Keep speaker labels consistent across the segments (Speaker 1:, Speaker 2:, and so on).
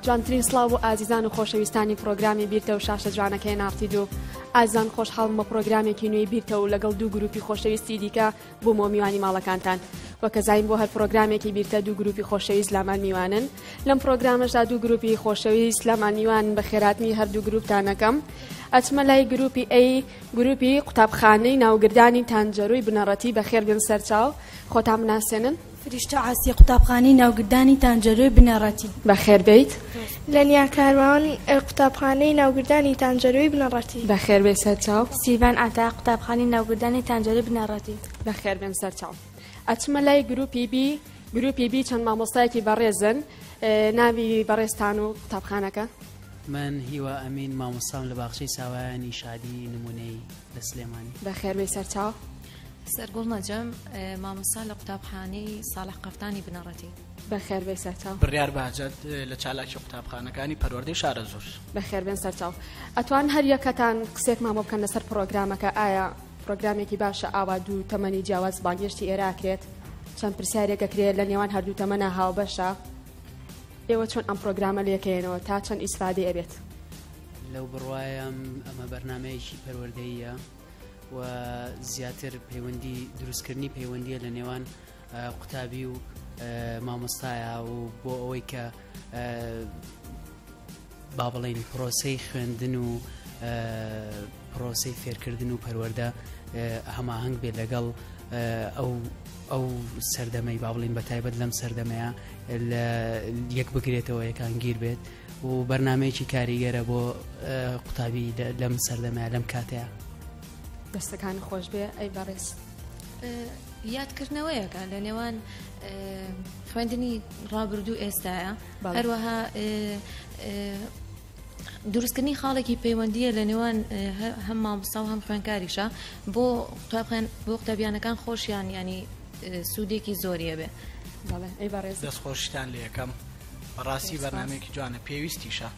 Speaker 1: جوانترین سڵاو بۆ ئازیزان و خۆشەویستانی پرۆگرامی بیرتە و شاشە جوانەکەی ناڕتی دوو ئازیزان خۆشحاڵم بە پرۆگرامێکی نوێی بیرتە و لەگەڵ دوو گروپی خۆشەویستی دیکە بوومەوە میوانی ماڵەکانتان. وەک ئەزانین بۆ هەر پرۆگرامێکی بیرتە دوو گروپی خۆشەویست لامان میوانن. لەم پرۆگرامەشدا دوو گروپی خۆشەویست لامان میوانن بە خێراتنی هەردوو گروپتان ئەکەم. ئەچمە لای گروپی ئەی گروپی قوتابخانەی ناوگردانی تانجەرۆی بنەڕەتی بەخێر بێن سەرچاو خۆتان بناسێنن.
Speaker 2: فریشتە عاسی قوتابخانەی ناوگردانی تانجەرۆی بنەڕەتی.
Speaker 1: بەخێر بێیت.
Speaker 3: لەنیا کاروان قوتابخانەی ناوگردانی تانجەرۆی بنەڕەتی.
Speaker 1: بەخێر بێی سەرچاو.
Speaker 4: سیڤان عەتا قوتابخانەی ناوگردانی تانجەرۆی بنەڕەتی.
Speaker 1: بەخێر بێن سەرچاو. ئەچمە لای گروپی بی، گروپی بی چەند مامۆستایەکی بەڕێزن، ناوی بەڕێزتان و قوتابخانەکە؟
Speaker 5: من هیوا ئەمین مامۆستام لە باخچەی ساوایانی شادی نمونەیی لە سلێمانی.
Speaker 1: بەخێر بێی سەرچاو.
Speaker 6: سەرگوڵ نەجەم، مامۆستا لە قوتابخانەی ساڵح قەفتانی بنەڕەتی.
Speaker 1: بەخێر بێی سەرچاو.
Speaker 7: بڕیار بەهجەت، لە چالاکی قوتابخانەکانی پەروەردەی شارەزوور.
Speaker 1: بەخێر بێن سەرچاو. ئەتوان هەر یەکەتان قسێکمان بۆ بکەن لەسەر پڕۆگرامەکە، ئایا پڕۆگرامێکی باشە ئاوا دوو تەمەنی جیاواز بانگهێشتی ئێرە ئەکرێت، چەند پرسیارێک ئەکرێت لە نێوان هەردوو تەمەنە هاوبەشە، ئێوە چۆن ئەم پڕۆگرامە لێکەیەنەوە تا چەند ئیسفادەی ئەبێت؟
Speaker 5: لەو بڕوایەم ئەمە بەرنامەیەکی پەروەردەییە و زیاتر پەیوەندی دروستکردنی پەیوەندیە لە نێوان قوتابی و مامۆستایە و بۆ ئەوەی کە با بڵین پرۆسەی خوێندن و پرۆسەی فێرکردن و پەروەەردە هەماهەنگ بێت لەگەڵ ئەو ئەو سەردەمەی با بڵین بە تایبەت لەم سەردەمەیە لە یەک بگرێتەوە یەکانگیر بێت و بەرنمەیەکی کاریگەرە بۆ قوتابی لەم سەردەمەیە لەم کاتەیە.
Speaker 1: دەستەکان خۆش بێ ئەی بەڕێز.
Speaker 6: یادکردنەوەیەکە لە نێوان خوێندنی ڕابردوو ئێستاە هەروەها دروستکردنی خاڵێکی پەیوەندیە لە نێوان هەم مامۆستا و هەم خوێنکاریشە بۆ قوتابخان بۆ قوتابیانەکان خۆشیان ینی سوودێکی زۆریە بێ
Speaker 7: دەست خۆشتان لە یەکەم بەڕاستی بەرنمێکی جوانە پێویستیشە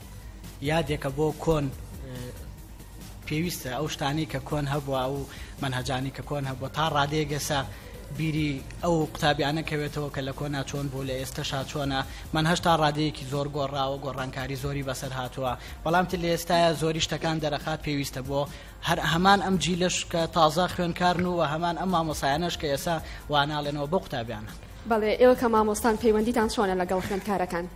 Speaker 7: یادێکە بۆ کۆن پێویستە ئەو شتانەی کە کۆن هەبووە ئەو مەنهەجانەی کە کۆن هەبووە تا ڕادەیەک ئێستا بیری ئەو قوتابیانە کەوێتەوە کە لە کۆنا چۆن بوو لە ئێستەشا چۆنە مەنهەج تا ڕادەیەکی زۆر گۆڕاوە گۆڕانکاری زۆری بەسەر هاتووە بەڵام تر لە ئێستایا زۆری شتەکان دەرەخات پێویستە بۆ هەر هەمان ئەم جیلەش کە تازە خوێنکارن و هەمان ئەم مامۆسایانەش کە ئێستا واناڵێنەوە بۆ قوتابیانە.
Speaker 1: بەڵێ ئێوە کە مامۆستان پەیوەندیتان چۆنە لەگەڵ خوێندکارەکان؟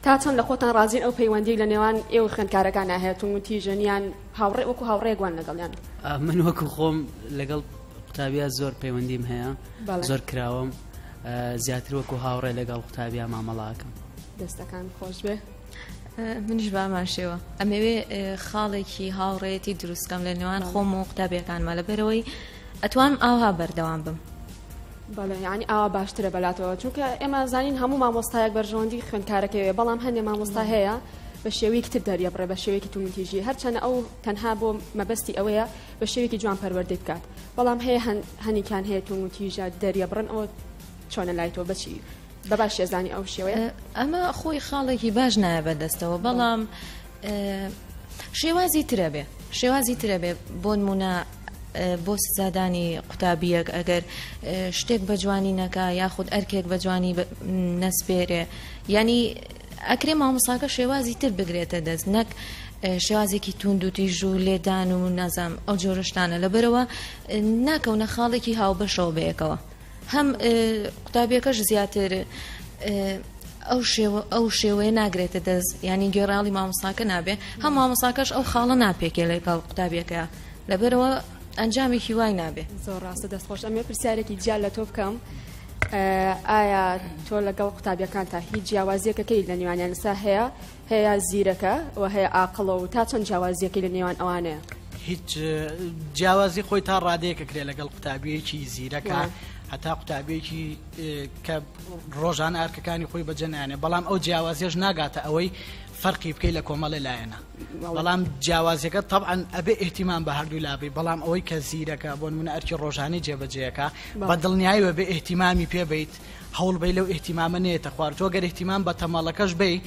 Speaker 1: تا چەند لە خۆتان ڕازین ئەو پەیوەندی لە نێوان ئێوە خوێندکارەکان هەیە توند و تیژن یان هاوڕێ وەکو هاوڕێیەک وان لەگەڵیان؟
Speaker 5: من وەکو خۆم لەگەڵ قوتابیا زۆر پەیوەندیم هەیە زۆر کراوەم زیاتر وەکو هاوڕێ لەگەڵ قوتابیا مامەڵاکەم.
Speaker 1: دەستەکان خۆش بێ.
Speaker 6: منیش بامان شێوە ئەمەوێ خاڵێکی هاوڕێیەتی دروستکەم لە نێوان خۆم و قوتابیەکانمە لەبەرەوەی ئەتوانم ئاوها بەردەوام بم.
Speaker 1: بەڵێ یانی ئاوا باشترە بەلاتەوە چونکە ئێمە زانین هەموو مامۆستایەک بەرژەوەندی خوێندکارەکەوێ بەڵام هەندێ مامۆستا هەیە بە شێوەیەکی تر دەریەبڕێ بە شێوەیەکی توندوتیژی هەرچەنە ئەو تەنها بۆ مەبەستی ئەوەیە بە شێوەیەکی جوان پەروەردەی بکات بەڵام هەیە هەنیکان هەیە توندوتیژە دەریەبڕن ئەوە چۆنە لای تۆ بەچی بە باش شێزانی ئەو شێوەیە
Speaker 6: ئەمە خۆی خاڵێکی باش نایە بەدەستەوە بەڵام شێوازی ترە بێ شێوازی ترە بێ بۆ نمونە بۆ سزادانی قوتابیەک ئەگەر شتێک بە جوانی نەکا یاخود ئەرکێک بە جوانی نەسپێرێ ینی ئەکرێ مامۆساکە شێوازی تر بگرێتە دەست نەک شێوازێکی توند و تیژ و لێدان و نازام ئەو جۆرەشتانە لەبەرەوە ناکەونە خاڵێکی هاوبەشەوە بەیەکەوە هەم قوتابیەکەش زیاتر ئەو شێوە ئەو شێوەیە ناگرێتە دەست ینی گوێڕاڵی مامۆستاکە نابێ هەم مامۆساکەش ئەو خاڵە ناپێکێ لەگەڵ قوتابیەکە لەبەرەوە ئەنجامێکی وای نابێ.
Speaker 1: زۆر ڕاستە دەست خۆش ئەمێ پرسیارێکی جیا لە تۆ بکەم ئایا تۆ لەگەڵ قوتابیەکانتا هیچ جیاوازیەکەکەی لە نێوانیان لەسا هەیە هەیە زیرەکە و هەیە ئاقڵە و تا چەند جیاوازیەکەی لە نێوان ئەوانەیە؟
Speaker 7: هیچ جیاوازی خۆی تا ڕادەیەک ئەکرێ لەگەڵ قوتابیەکی زیرەکە هەتا قوتابیەکی کە ڕۆژانە ئەرکەکانی خۆی بەجێ نایەنێ بەڵام ئەو جیاوازیەش ناگاتە ئەوەی فەرقی بکەی لە کۆمەڵێ لایەنە بەڵام جیاوازیەکە طبعا ئەبێ ئیهتیمام بە هەردوو لابی بەڵام ئەوەی کە زیرەکە بۆ نمونە ئەرکی ڕۆژانەی جێبەجێەکە بە دڵنیایەوە بێ ئیهتیمامی پێ بیت هەوڵ بەی لەو ئیهتیمامە نێتە خوار تۆ گەر ئیهتیمام بە تەمەڵەکەش بی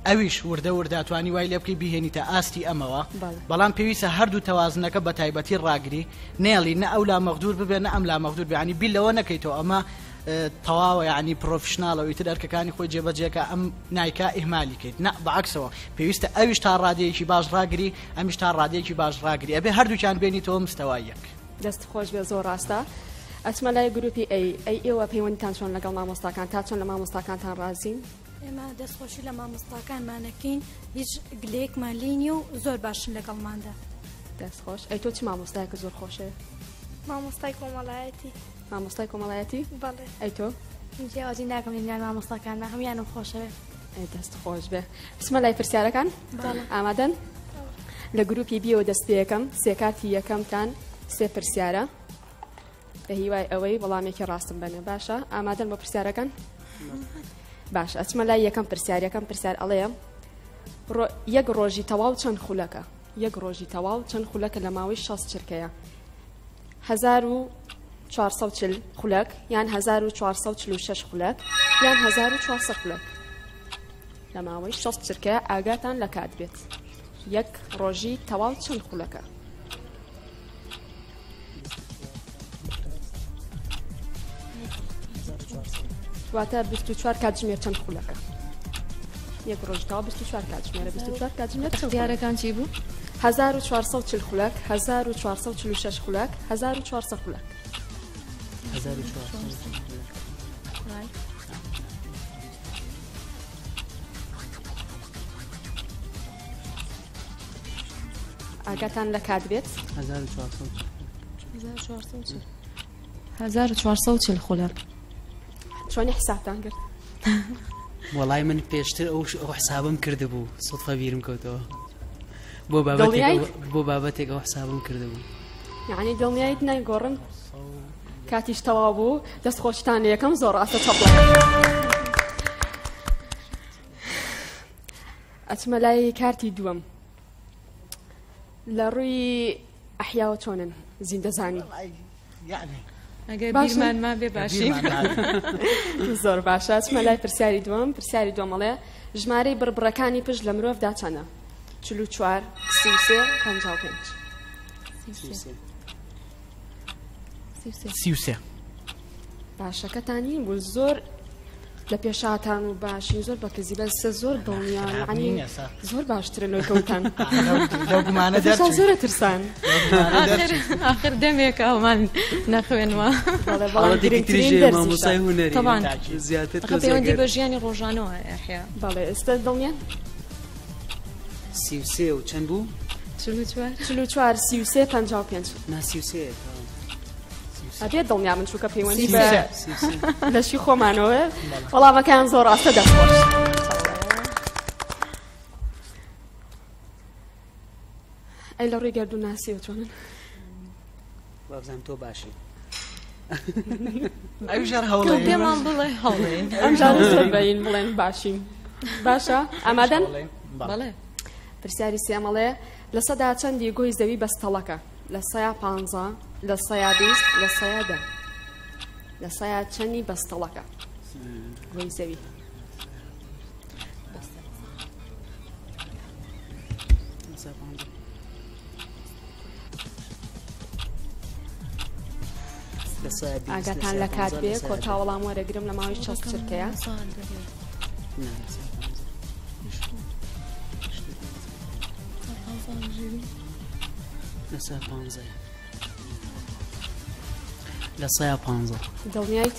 Speaker 7: ئەویش وردە وردە توانی وای لێ بکەی بیهێنیتە ئاستی ئەمەوە بەڵام پێویستە هەردوو تەوازنەکە بە تایبەتی ڕاگری نێڵی نە ئەو لا مەغدور ببێ نە ئەم لا مەغدور بێ ینی بیر لەوە نەکەیتەوە ئەمە تەواوە یعنی پرۆفشناڵە و ئیتر ئەرکەکانی خۆی جێبەجێکە ئەم نایکا ئیهمالی کەیت نا بەعکسەوە پێویستە ئەویش تا ڕادەیەکی باش ڕاگری ئەمیش تا ڕادەیەکی باش ڕاگری ئەبێ هەردووکیان بێنیتەوە مستەوای یەک.
Speaker 1: دەست خۆش بێ زۆر ڕاستە. ئەچمە لای گروپی ئەی ئەی ئێوە پەیوەندیتان چۆن لەگەڵ مامۆستاکان تا چۆن لە مامۆستاکانتان ڕازین؟
Speaker 2: ئێمە دەستخۆشی لە مامۆستاکانمان ئەکەین هیچ گلەیەکمان لێی نییە و زۆر باشن لەگەڵماندا.
Speaker 1: دەست خۆش ئەی تۆ چ مامۆستایەکت زۆر خۆشەوێ؟
Speaker 3: مامۆستای کۆمەڵایەتی.
Speaker 1: مامۆستای کۆمەڵایەتی؟
Speaker 3: بەڵێ.
Speaker 1: ئەی تۆ؟
Speaker 4: من جیاوازی ناکەم لە نێوان مامۆستاکاندا هەموویانم خۆشەوێ.
Speaker 1: ئەی دەست خۆش بێ. بچمە لای پرسیارەکان؟ بەڵێ. ئامادەن؟ لە گروپی بیەوە دەست پێ یەکەم سێ کارتی یەکەمتان سێ پرسیارە. بە هیوای ئەوەی وەڵامێکی ڕاستم بەنێ باشە ئامادەن بۆ پرسیارەکان باش ئەچمە لای یەکەم پرسیار یەکەم پرسیار ئەڵێ یەک ڕۆژی تەواو چەند خولەکە یەک ڕۆژی تەواو چەند خولەکە لە ماوەی 6 چرکەیە 1440 خولەک یان 1446 خولەک یان 1400 خولەک لە ماوەی 6 چرکەیە ئاگاتان لە کات بێت یەک ڕۆژی تەواو چەند خولەکە واتە 24 کاتژمێر چەند خولەکە یەک ڕۆژ تاوا 24 کاتژمێرە 24 کاتژمێر چەند
Speaker 6: دیارەکان چی بوو
Speaker 1: 1440 خولەک 1446 خولەک 1400 خولەک
Speaker 5: 1400
Speaker 1: ئاگاتان لە کات بێت.
Speaker 6: 1440 خولەک.
Speaker 1: چۆنی حسابتان کرد؟
Speaker 5: وەڵای من پێشتر ئەو ئەو حسابم کردبوو سوتفە بیرم کەوتەوە بۆ بابەتێک بۆ بابەتێک ئەو حسابم کردبوو
Speaker 1: یعنی دڵنیایت نایگۆڕن کاتیش تەواو بوو دەست خۆشتان یەکەم زۆر ڕاستە چەپڵە ئەچمە لای کارتی دووەم لە ڕووی ئەحیاوە چۆنن زیندەزانی
Speaker 6: ئەگەر بیرمان مابێ باشین
Speaker 1: زۆر باشە چمە لای پرسیاری دووەم پرسیاری دووەمەڵێ ژمارەی بڕبڕەکانی پشت لە مرۆڤدا چەنە 44 33 55
Speaker 7: 33
Speaker 1: باشەکەتان نین بوو زۆر لە پێشاتان و باشین زۆر بە کزی بەس سە زۆر دڵنیان یعنی زۆر باشترن لەوەی کەوتان
Speaker 7: لەو گومانە
Speaker 1: دەرچووین. زۆرە ترسان
Speaker 6: ئاخر دەمێکە ئەومان نەخوێنوە
Speaker 1: بەڵێ بەڵام گرنگترین دەرسیشە.
Speaker 5: مامۆستای هونەری
Speaker 6: طبعاً.
Speaker 5: زیاتر
Speaker 6: ئەخە پەیوەندی بە ژیانی ڕۆژانەوە ئەحیا
Speaker 1: بەڵێ ئێستا دڵنیان
Speaker 5: 33 و چەند بوو
Speaker 6: 44
Speaker 1: 44 33 55
Speaker 5: نا 33
Speaker 1: ئەبێ دڵنیا من چونکە پەیوەندی بە لەشی خۆمانەوە وەڵامەکان زۆر ڕاستە دەخۆش ئەی لە ڕووی گەردوون ناسیەوە چۆنن
Speaker 5: وابزانم تۆ باشی
Speaker 7: ئەویش هەر هەوڵێ
Speaker 6: پێمان بڵێ هەوڵێن
Speaker 1: ئەم جارە زۆر بەین بڵێن باشین باشە ئامادەن
Speaker 6: بەڵێ
Speaker 1: پرسیاری سێمەڵێ لە سەدا چەندی گۆی زەوی بەستەڵەکە لە سەیا پانزە لە سەیا 20 لە سەیا دە لە سەیا چەندی بەستەڵەکە گۆی زەوی ئاگاتان لە کات بێ کۆتا وەڵام وەرەگرم لە ماوەی 60 چرکەیە
Speaker 5: لە پانزەیە لە سەیا پانزە
Speaker 1: دڵنیایت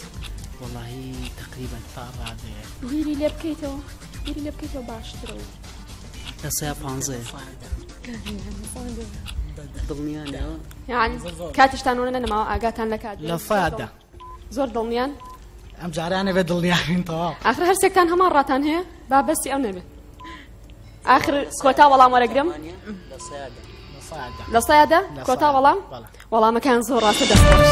Speaker 5: وەڵاهی تقریبا
Speaker 7: تا ڕادەیە
Speaker 1: بیری لێ بکەیتەوە بیری لێ بکەیتەوە باشترەوە
Speaker 5: لە سەیا پانزەیە دڵنیانەوە
Speaker 1: یعنی کاتیشتان وەرە نەماوە ئاگاتان لە کات بێ.
Speaker 7: لە سەدا
Speaker 1: زۆر دڵنیان
Speaker 7: ئەم جارانە بێ دڵنیاین تەواو
Speaker 1: آخر هەر سێکتان هەمان ڕاتان هەیە با بەسی ئەو نەبێ آخر کۆتا وەڵام وەرەگرم
Speaker 5: لە سەیا دە
Speaker 7: لە سەدا
Speaker 1: لە سەیادا
Speaker 7: لە
Speaker 1: کۆتا
Speaker 7: سەیا.
Speaker 1: وەڵام
Speaker 7: بەڵێ.
Speaker 1: وەڵامەکان زۆر ڕاستە دەست خۆش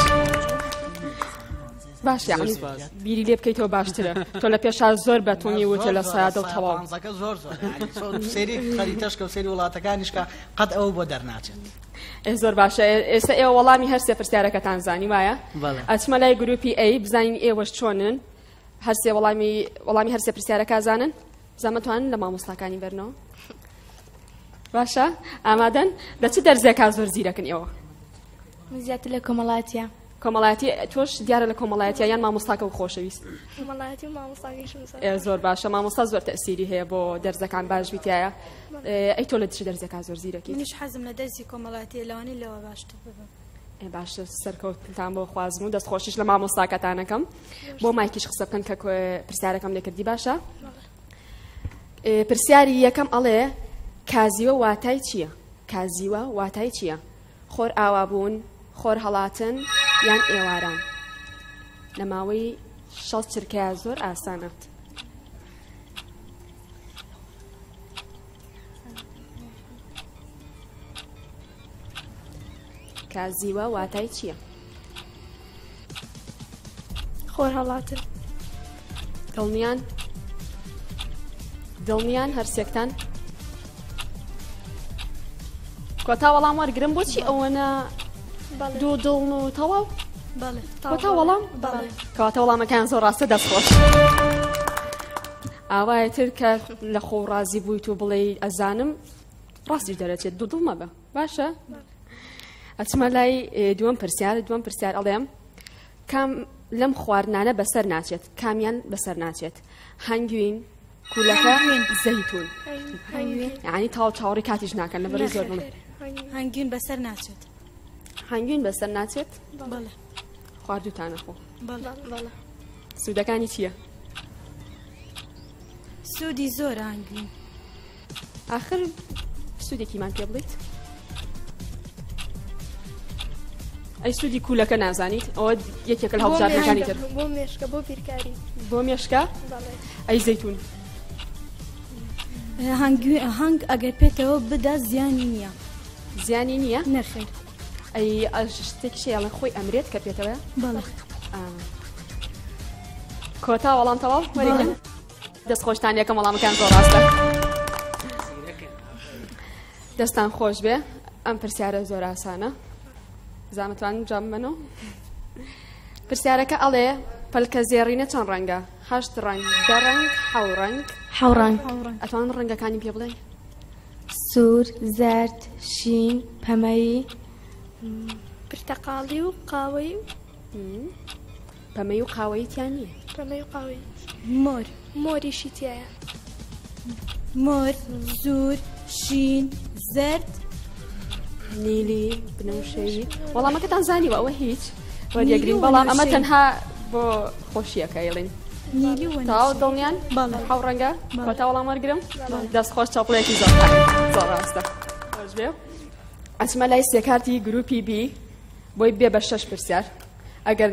Speaker 1: باش یعنی
Speaker 5: سپاس.
Speaker 1: بیری لێ بکەیتەوە باشترە تۆ لە پێشا زۆر بە تۆنی وتە لە سەیادە و تەواو
Speaker 7: پانزەکە زۆر زۆر یعنی سەیری خەریتەشکە و سەیری وڵاتەکانیشکە قەت ئەوە بۆ دەرناچێت
Speaker 1: ئێ زۆر باشە ئێستا ئێوە وەڵامی هەر سێ پرسیارەکەتان زانی وایە
Speaker 5: بەڵێ.
Speaker 1: ئەچمە لای گروپی ئەی بزانین ئێوەش چۆنن هەر سێ وەڵامی وەڵامی هەر سێ پرسیارەکە زانن زەمەتوانن لە مامۆستاکانی بەرنەوە باشە ئامادەن لە چ دەرزێکا زۆر زیرەکن ئێوە
Speaker 4: من زیاتر لە کۆمەڵاتیە.
Speaker 1: کۆمەڵایەتی تۆش دیارە لە کۆمەڵایەتیە یان مامۆستاکە و خۆشەویست؟
Speaker 3: کۆمەڵایەتی و مامۆستاکەیشم زۆر.
Speaker 1: زۆر باشە مامۆستا زۆر تەسیری هەیە بۆ دەرزەکان باش بیتایە. ئەی تۆ لە چ دەرزەکە زۆر زیرەکی؟
Speaker 2: منیش حەزم لە دەرسی کۆمەڵایەتیە لەوانەیە لەوە باشتر ببم.
Speaker 1: باشە سەرکەوتنتان بۆ خوازم و دەستخۆشیش لە مامۆستاکەتانەکەم. بۆ مایکیش قسە بکەن کە پرسیارەکەم لێکردی باشە؟ پرسیاری یەکەم ئەڵێ کازیوە واتای چییە؟ کازیوە واتای چییە؟ خۆر ئاوابوون، خۆر هەڵاتن یان ئێواران؟ لە ماوەی 6 چرکەیە زۆر ئاسانە. کازیوە واتای چییە؟
Speaker 3: خۆر هەڵاتن.
Speaker 1: دڵنیان؟ دڵنیان هەرسێکتان؟ کۆتا وەڵام وەرگرم بۆچی ئەوەنە دوو دڵن و تەواو؟ کۆتا وەڵام؟ کەواتە وەڵامەکان زۆر ڕاستە دەست خۆش. ئاوایە تر کە لە خۆ ڕازی بوویت و بڵێ ئەزانم ڕاستیش دەرەچێت دوو دڵ مەبە باشە ئەچمە لای دووەم پرسیار دووەم پرسیار ئەڵێم کام لەم خواردنانە بەسەر ناچێت کامیان بەسەر ناچێت هەنگوین کولەکە زەیتون یعنی تاو چاوەڕی کاتیش ناکەن لە بەری زۆر بڵێ
Speaker 2: هەنگوین بەسەر ناچێت
Speaker 1: هەنگوین بەسەر ناچێت
Speaker 2: بەڵێ
Speaker 1: خواردوتانە خۆ سوودەکانی چییە؟
Speaker 2: سوودی زۆر هەنگوین
Speaker 1: ئاخر سوودێکیمان پێ بڵیت؟ ئەی سوودی کوولەکە نازانیت ئەوە یەکێکە لە هەڵبژاردنەکانی تر
Speaker 3: بۆ مێشکە بۆ بیرکاری
Speaker 1: بۆ مێشکە ئەی زەیتون
Speaker 2: هەنگ ئەگەر پێتەوە بدا زیانی نییە
Speaker 1: زیانی نییە
Speaker 2: نەخێر
Speaker 1: ئەی شتێکی شەیەڵە خۆی ئەمرێت کە پێتەوە
Speaker 2: بەڵێ
Speaker 1: کۆتا وەڵام تەواو وەریگرن دەست خۆشتان یەکەم وەڵامەکان زۆر ڕاستە دەستان خۆش بێ ئەم پرسیارە زۆر ئاسانە زانتوان جام بنەوە پرسیارەکە ئەڵێ پەلکە زێڕینە چەند ڕەنگە هەشت ڕەنگ دە ڕەنگ حەو ڕەنگ
Speaker 4: حەو ڕەنگ
Speaker 1: ئەتوان ڕەنگەکانی پێ بڵێ
Speaker 4: سوور زەرد شین پەمەیی
Speaker 3: پرتەقاڵی و قاوەی و
Speaker 1: پەمەی و قاوەیی تیا نییە.
Speaker 3: پەمەی و قاوەیی.
Speaker 2: مۆر.
Speaker 3: مۆریشی تیایە.
Speaker 2: مۆر، سوور، شین، زەرد.
Speaker 1: نیلی، بنەوشەیی. وەڵامەکەتان زانیوە ئەوە هیچ وەریەگرین بەڵام ئەمە تەنها بۆ خۆشیەکە ئەیڵین.
Speaker 2: نیلی و
Speaker 1: تەواو دڵنیان؟
Speaker 2: بەڵێ.
Speaker 1: حەو ڕەنگە؟ کۆتا وەڵام وەرگرم؟ دەست خۆش چاپڵێکی زۆر زۆر ڕاستە. خۆش بێ. ئەچمە لای سێکارتی گروپی بی بۆی بێ بە شەش پرسیار. ئەگەر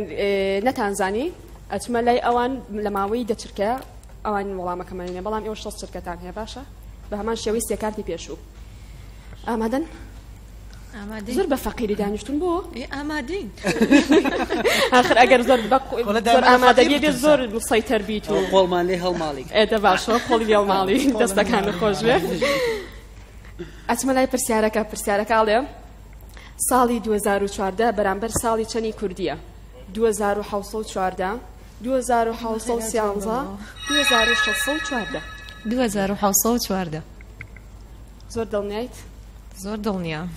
Speaker 1: نەتانزانی ئەچمە لای ئەوان لە ماوەی دە چرکە ئەوان وەڵامەکەمانێنێ بەڵام ئێوە 6 چرکەتان هەیە باشە بە هەمان شێوەی سێکارتی پێشوو ئامادەن زۆر بە فەقیری دانیشتون بۆ
Speaker 6: ئامادەین
Speaker 1: آخر ئەگەر زۆر زۆر ئامادەگی بێت زۆر مسەیتەر بیت و
Speaker 5: قۆڵمان لێ هەڵماڵی
Speaker 1: ئێدە باشە قۆڵی لێ هەڵماڵی دەستەکان خۆش بێ ئەچمە لای پرسیارەکە پرسیارەکە ئەڵێ ساڵی 2014 بەرامبەر ساڵی چەنی کوردیە؟ 2714 2713 2614
Speaker 6: 2714
Speaker 1: زۆر دڵنیایت؟
Speaker 6: زۆر دڵنیام.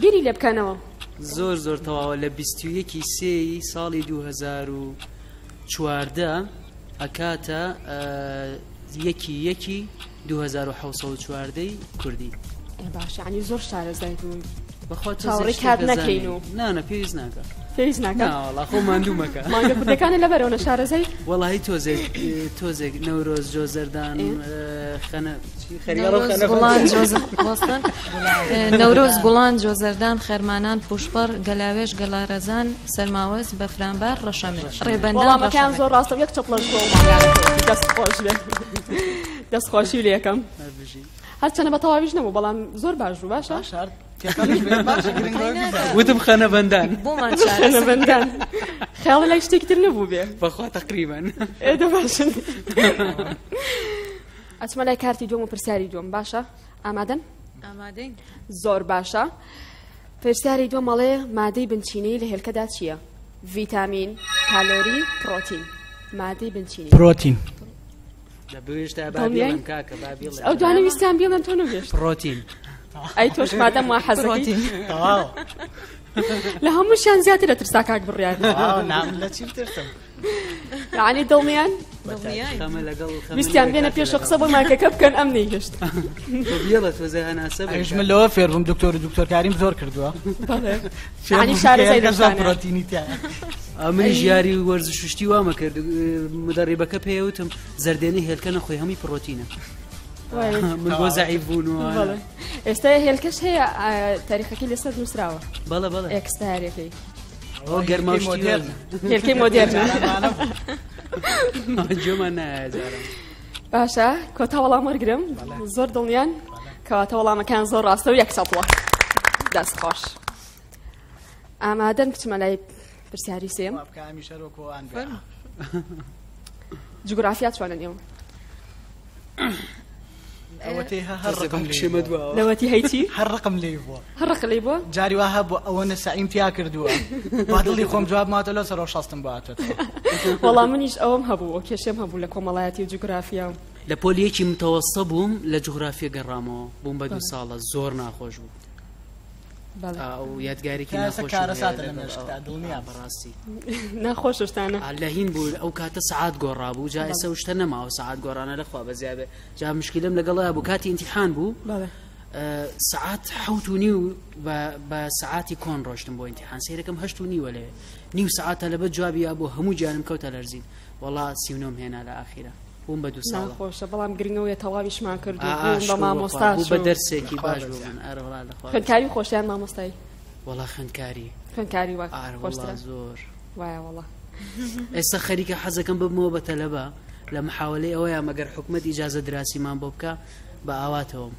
Speaker 1: بیری لێ بکەنەوە.
Speaker 5: زۆر زۆر تەواوە لە 21 سێی ساڵی 2014 ئەکاتە یەکی یەکی 2714 ی کوردی.
Speaker 1: ئێ باشە یانی زۆر شارەزایت و
Speaker 5: بەخوا تۆزێک
Speaker 1: چاوەڕێی
Speaker 5: شتێک
Speaker 1: کات
Speaker 5: دەزانین.
Speaker 1: نەکەین و
Speaker 5: نا نا پێویست ناکا.
Speaker 1: پێویست ناکا؟
Speaker 5: نا وەڵا خۆ ماندوو مەکە.
Speaker 1: مانگە کوردەکانە لەبەرەوە نە شارەزای؟
Speaker 5: وەڵاهی تۆزێک تۆزێک نەورۆز جۆزەردان
Speaker 1: ئێ.
Speaker 5: خەنە چی خەریاڵە و
Speaker 6: نەورۆز
Speaker 5: خەنە
Speaker 6: گوڵان جۆز وەستن نەورۆز گوڵان جۆزەردان خەرمانان پوشپەڕ گەلاوێژ گەڵارەزان سەرماوەز بەفرانبار ڕەشەمێ ڕێبەندان
Speaker 1: وەڵامەکەیان
Speaker 6: ڕەشەمێ.
Speaker 1: زۆر ڕاستە و یەک چەپڵەش بۆ ئەو مانگانە کەوت. دەست خۆش بێ. دەست خۆشی لێ یەکەم.
Speaker 5: هەر بژی.
Speaker 1: هەرچەنە بە تەواویش نەبوو بەڵام زۆر باش بوو باشە.
Speaker 7: باشە هەر تێکەڵیش بێت باشە گرنگ ئەوە بیزانین.
Speaker 5: وتم خەنە بەندان.
Speaker 6: بۆمان
Speaker 1: خەنە
Speaker 6: چارەسەر.
Speaker 1: بەندان. خەیاڵی لای شتێکی تر نەبوو بێ.
Speaker 5: بەخوا تەقریبەن.
Speaker 1: ئێ دە باشن. ئەچمە لای کارتی دووەم و پرسیاری دووەم باشە ئامادەن؟
Speaker 6: ئامادەین.
Speaker 1: زۆر باشە. پرسیاری دووەم ئەڵێ مادەی بنچینەیی لە هێلکەدا چییە؟ ڤیتامین، کالۆری، پرۆتین. مادەی بنچینەیی.
Speaker 7: پرۆتین.
Speaker 5: دە بوێشتا با
Speaker 1: دڵنیای؟
Speaker 5: بیڵێم کاکە با بیڵێم.
Speaker 1: ئەو دوانە ویستیان بیڵێن تۆ نەوێشت.
Speaker 5: پرۆتین.
Speaker 1: ئەی تۆش مادەم وا حەزەکەی
Speaker 7: تەواو
Speaker 1: لە هەمووشیان زیاتر لە ترسا کاک بڕیار
Speaker 7: لە چی ترسم
Speaker 1: یعنی دڵنیان ویستیان بێنە پێشە قسە بۆ ماکەکە بکەن ئەم نەیهێشت
Speaker 7: ئەویش من لەوە فێر بووم دکتۆر و دکتۆرکاریم زۆر کردووە
Speaker 1: یعنی شارەزای
Speaker 7: زۆر پرۆتینی تیایە
Speaker 5: منیش یاری و وەرزش و شتی وامە کرد مدەڕیبەکە پێوتم زەردێنەی هێلکە نەخۆی هەمووی پرۆتینە من بۆ زەعیف بوون و
Speaker 1: ئێستا هێلکەش هەیە تاریخەکەی لەسەر نووسراوە
Speaker 5: بەڵێ بەڵێ
Speaker 1: ئێکسپایەرەکەی
Speaker 5: ئەوە گەرما مۆدێرن
Speaker 1: هێلکەی مۆدێرنە
Speaker 5: جۆمان نایە جاران
Speaker 1: باشە کۆتا وەڵام وەرگرم زۆر دڵنیان کەواتە وەڵامەکان زۆر ڕاستە و یەک چەپڵە دەست خۆش ئامادەن بچمە لای پرسیاری سێم جوگرافیا چۆنە نێو لەوەتی هەیچی
Speaker 7: هەر ڕقم لێی بووە
Speaker 1: هەر ڕق لێی بووە
Speaker 7: جاری وا هەبوو ئەوە نەسەعیم تیا کردووە با دڵی خۆم جواب ماتە لەو سەرەوە شەستم بۆ هاتۆتەوە
Speaker 1: وەڵام منیش ئەوەم هەبوو ئەو کێشەم هەبوو لە کۆمەڵایەتی و جوگرافیا و
Speaker 5: لە پۆلی یەکی متەوەستە بووم لە جوغرافیە گەڕامەوە بووم بە دوو ساڵە زۆر ناخۆش بوو ئەو یادگارێکی ناخۆش
Speaker 7: کارەساتە لە مێشکتا دڵنیا
Speaker 5: بەڕاستی
Speaker 1: ناخۆششتانە
Speaker 5: لە هین بوو ئەو کاتە سەعات گۆڕا بوو جا ئێستا شتە نەماوە سەعات گۆڕانە لەخوا بەزیابێ جا مشکلم لەگەڵا بوو کاتی ئینتیحان بوو سەعات 7:30 بە سەعاتی کۆن ڕۆشتم بۆ ئینتیحان سەیرەکەم 8:30 لەوێ نیو سەعاتە لەبەر جوابی یا بۆ هەموو گیانم کەوتە لەرزین وەڵا 39 هێنا لە ئاخیرە
Speaker 1: بووم بە دوو ساڵە. ناخۆشە بەڵام گرنگەوەیە تەواویشمان کرد و بووم بە مامۆستا
Speaker 5: بوو بە دەرسێکی باش بوو من ئەرە وەڵا لە خوا
Speaker 1: خوێندکاری خۆشیان مامۆستایی
Speaker 5: وەڵا خوێندکاری
Speaker 1: خوێندکاری وا
Speaker 5: ئارە وەڵا
Speaker 1: خۆشترە
Speaker 5: زۆر
Speaker 1: وایە وەڵا
Speaker 5: ئێستا خەریکە حەزەکەم ببمەوە بە تەلەبە لە محاولەی ئەوەیە مەگەر حکومەت ئیجازە دراسیمان بۆ بکە بە ئاواتەوەم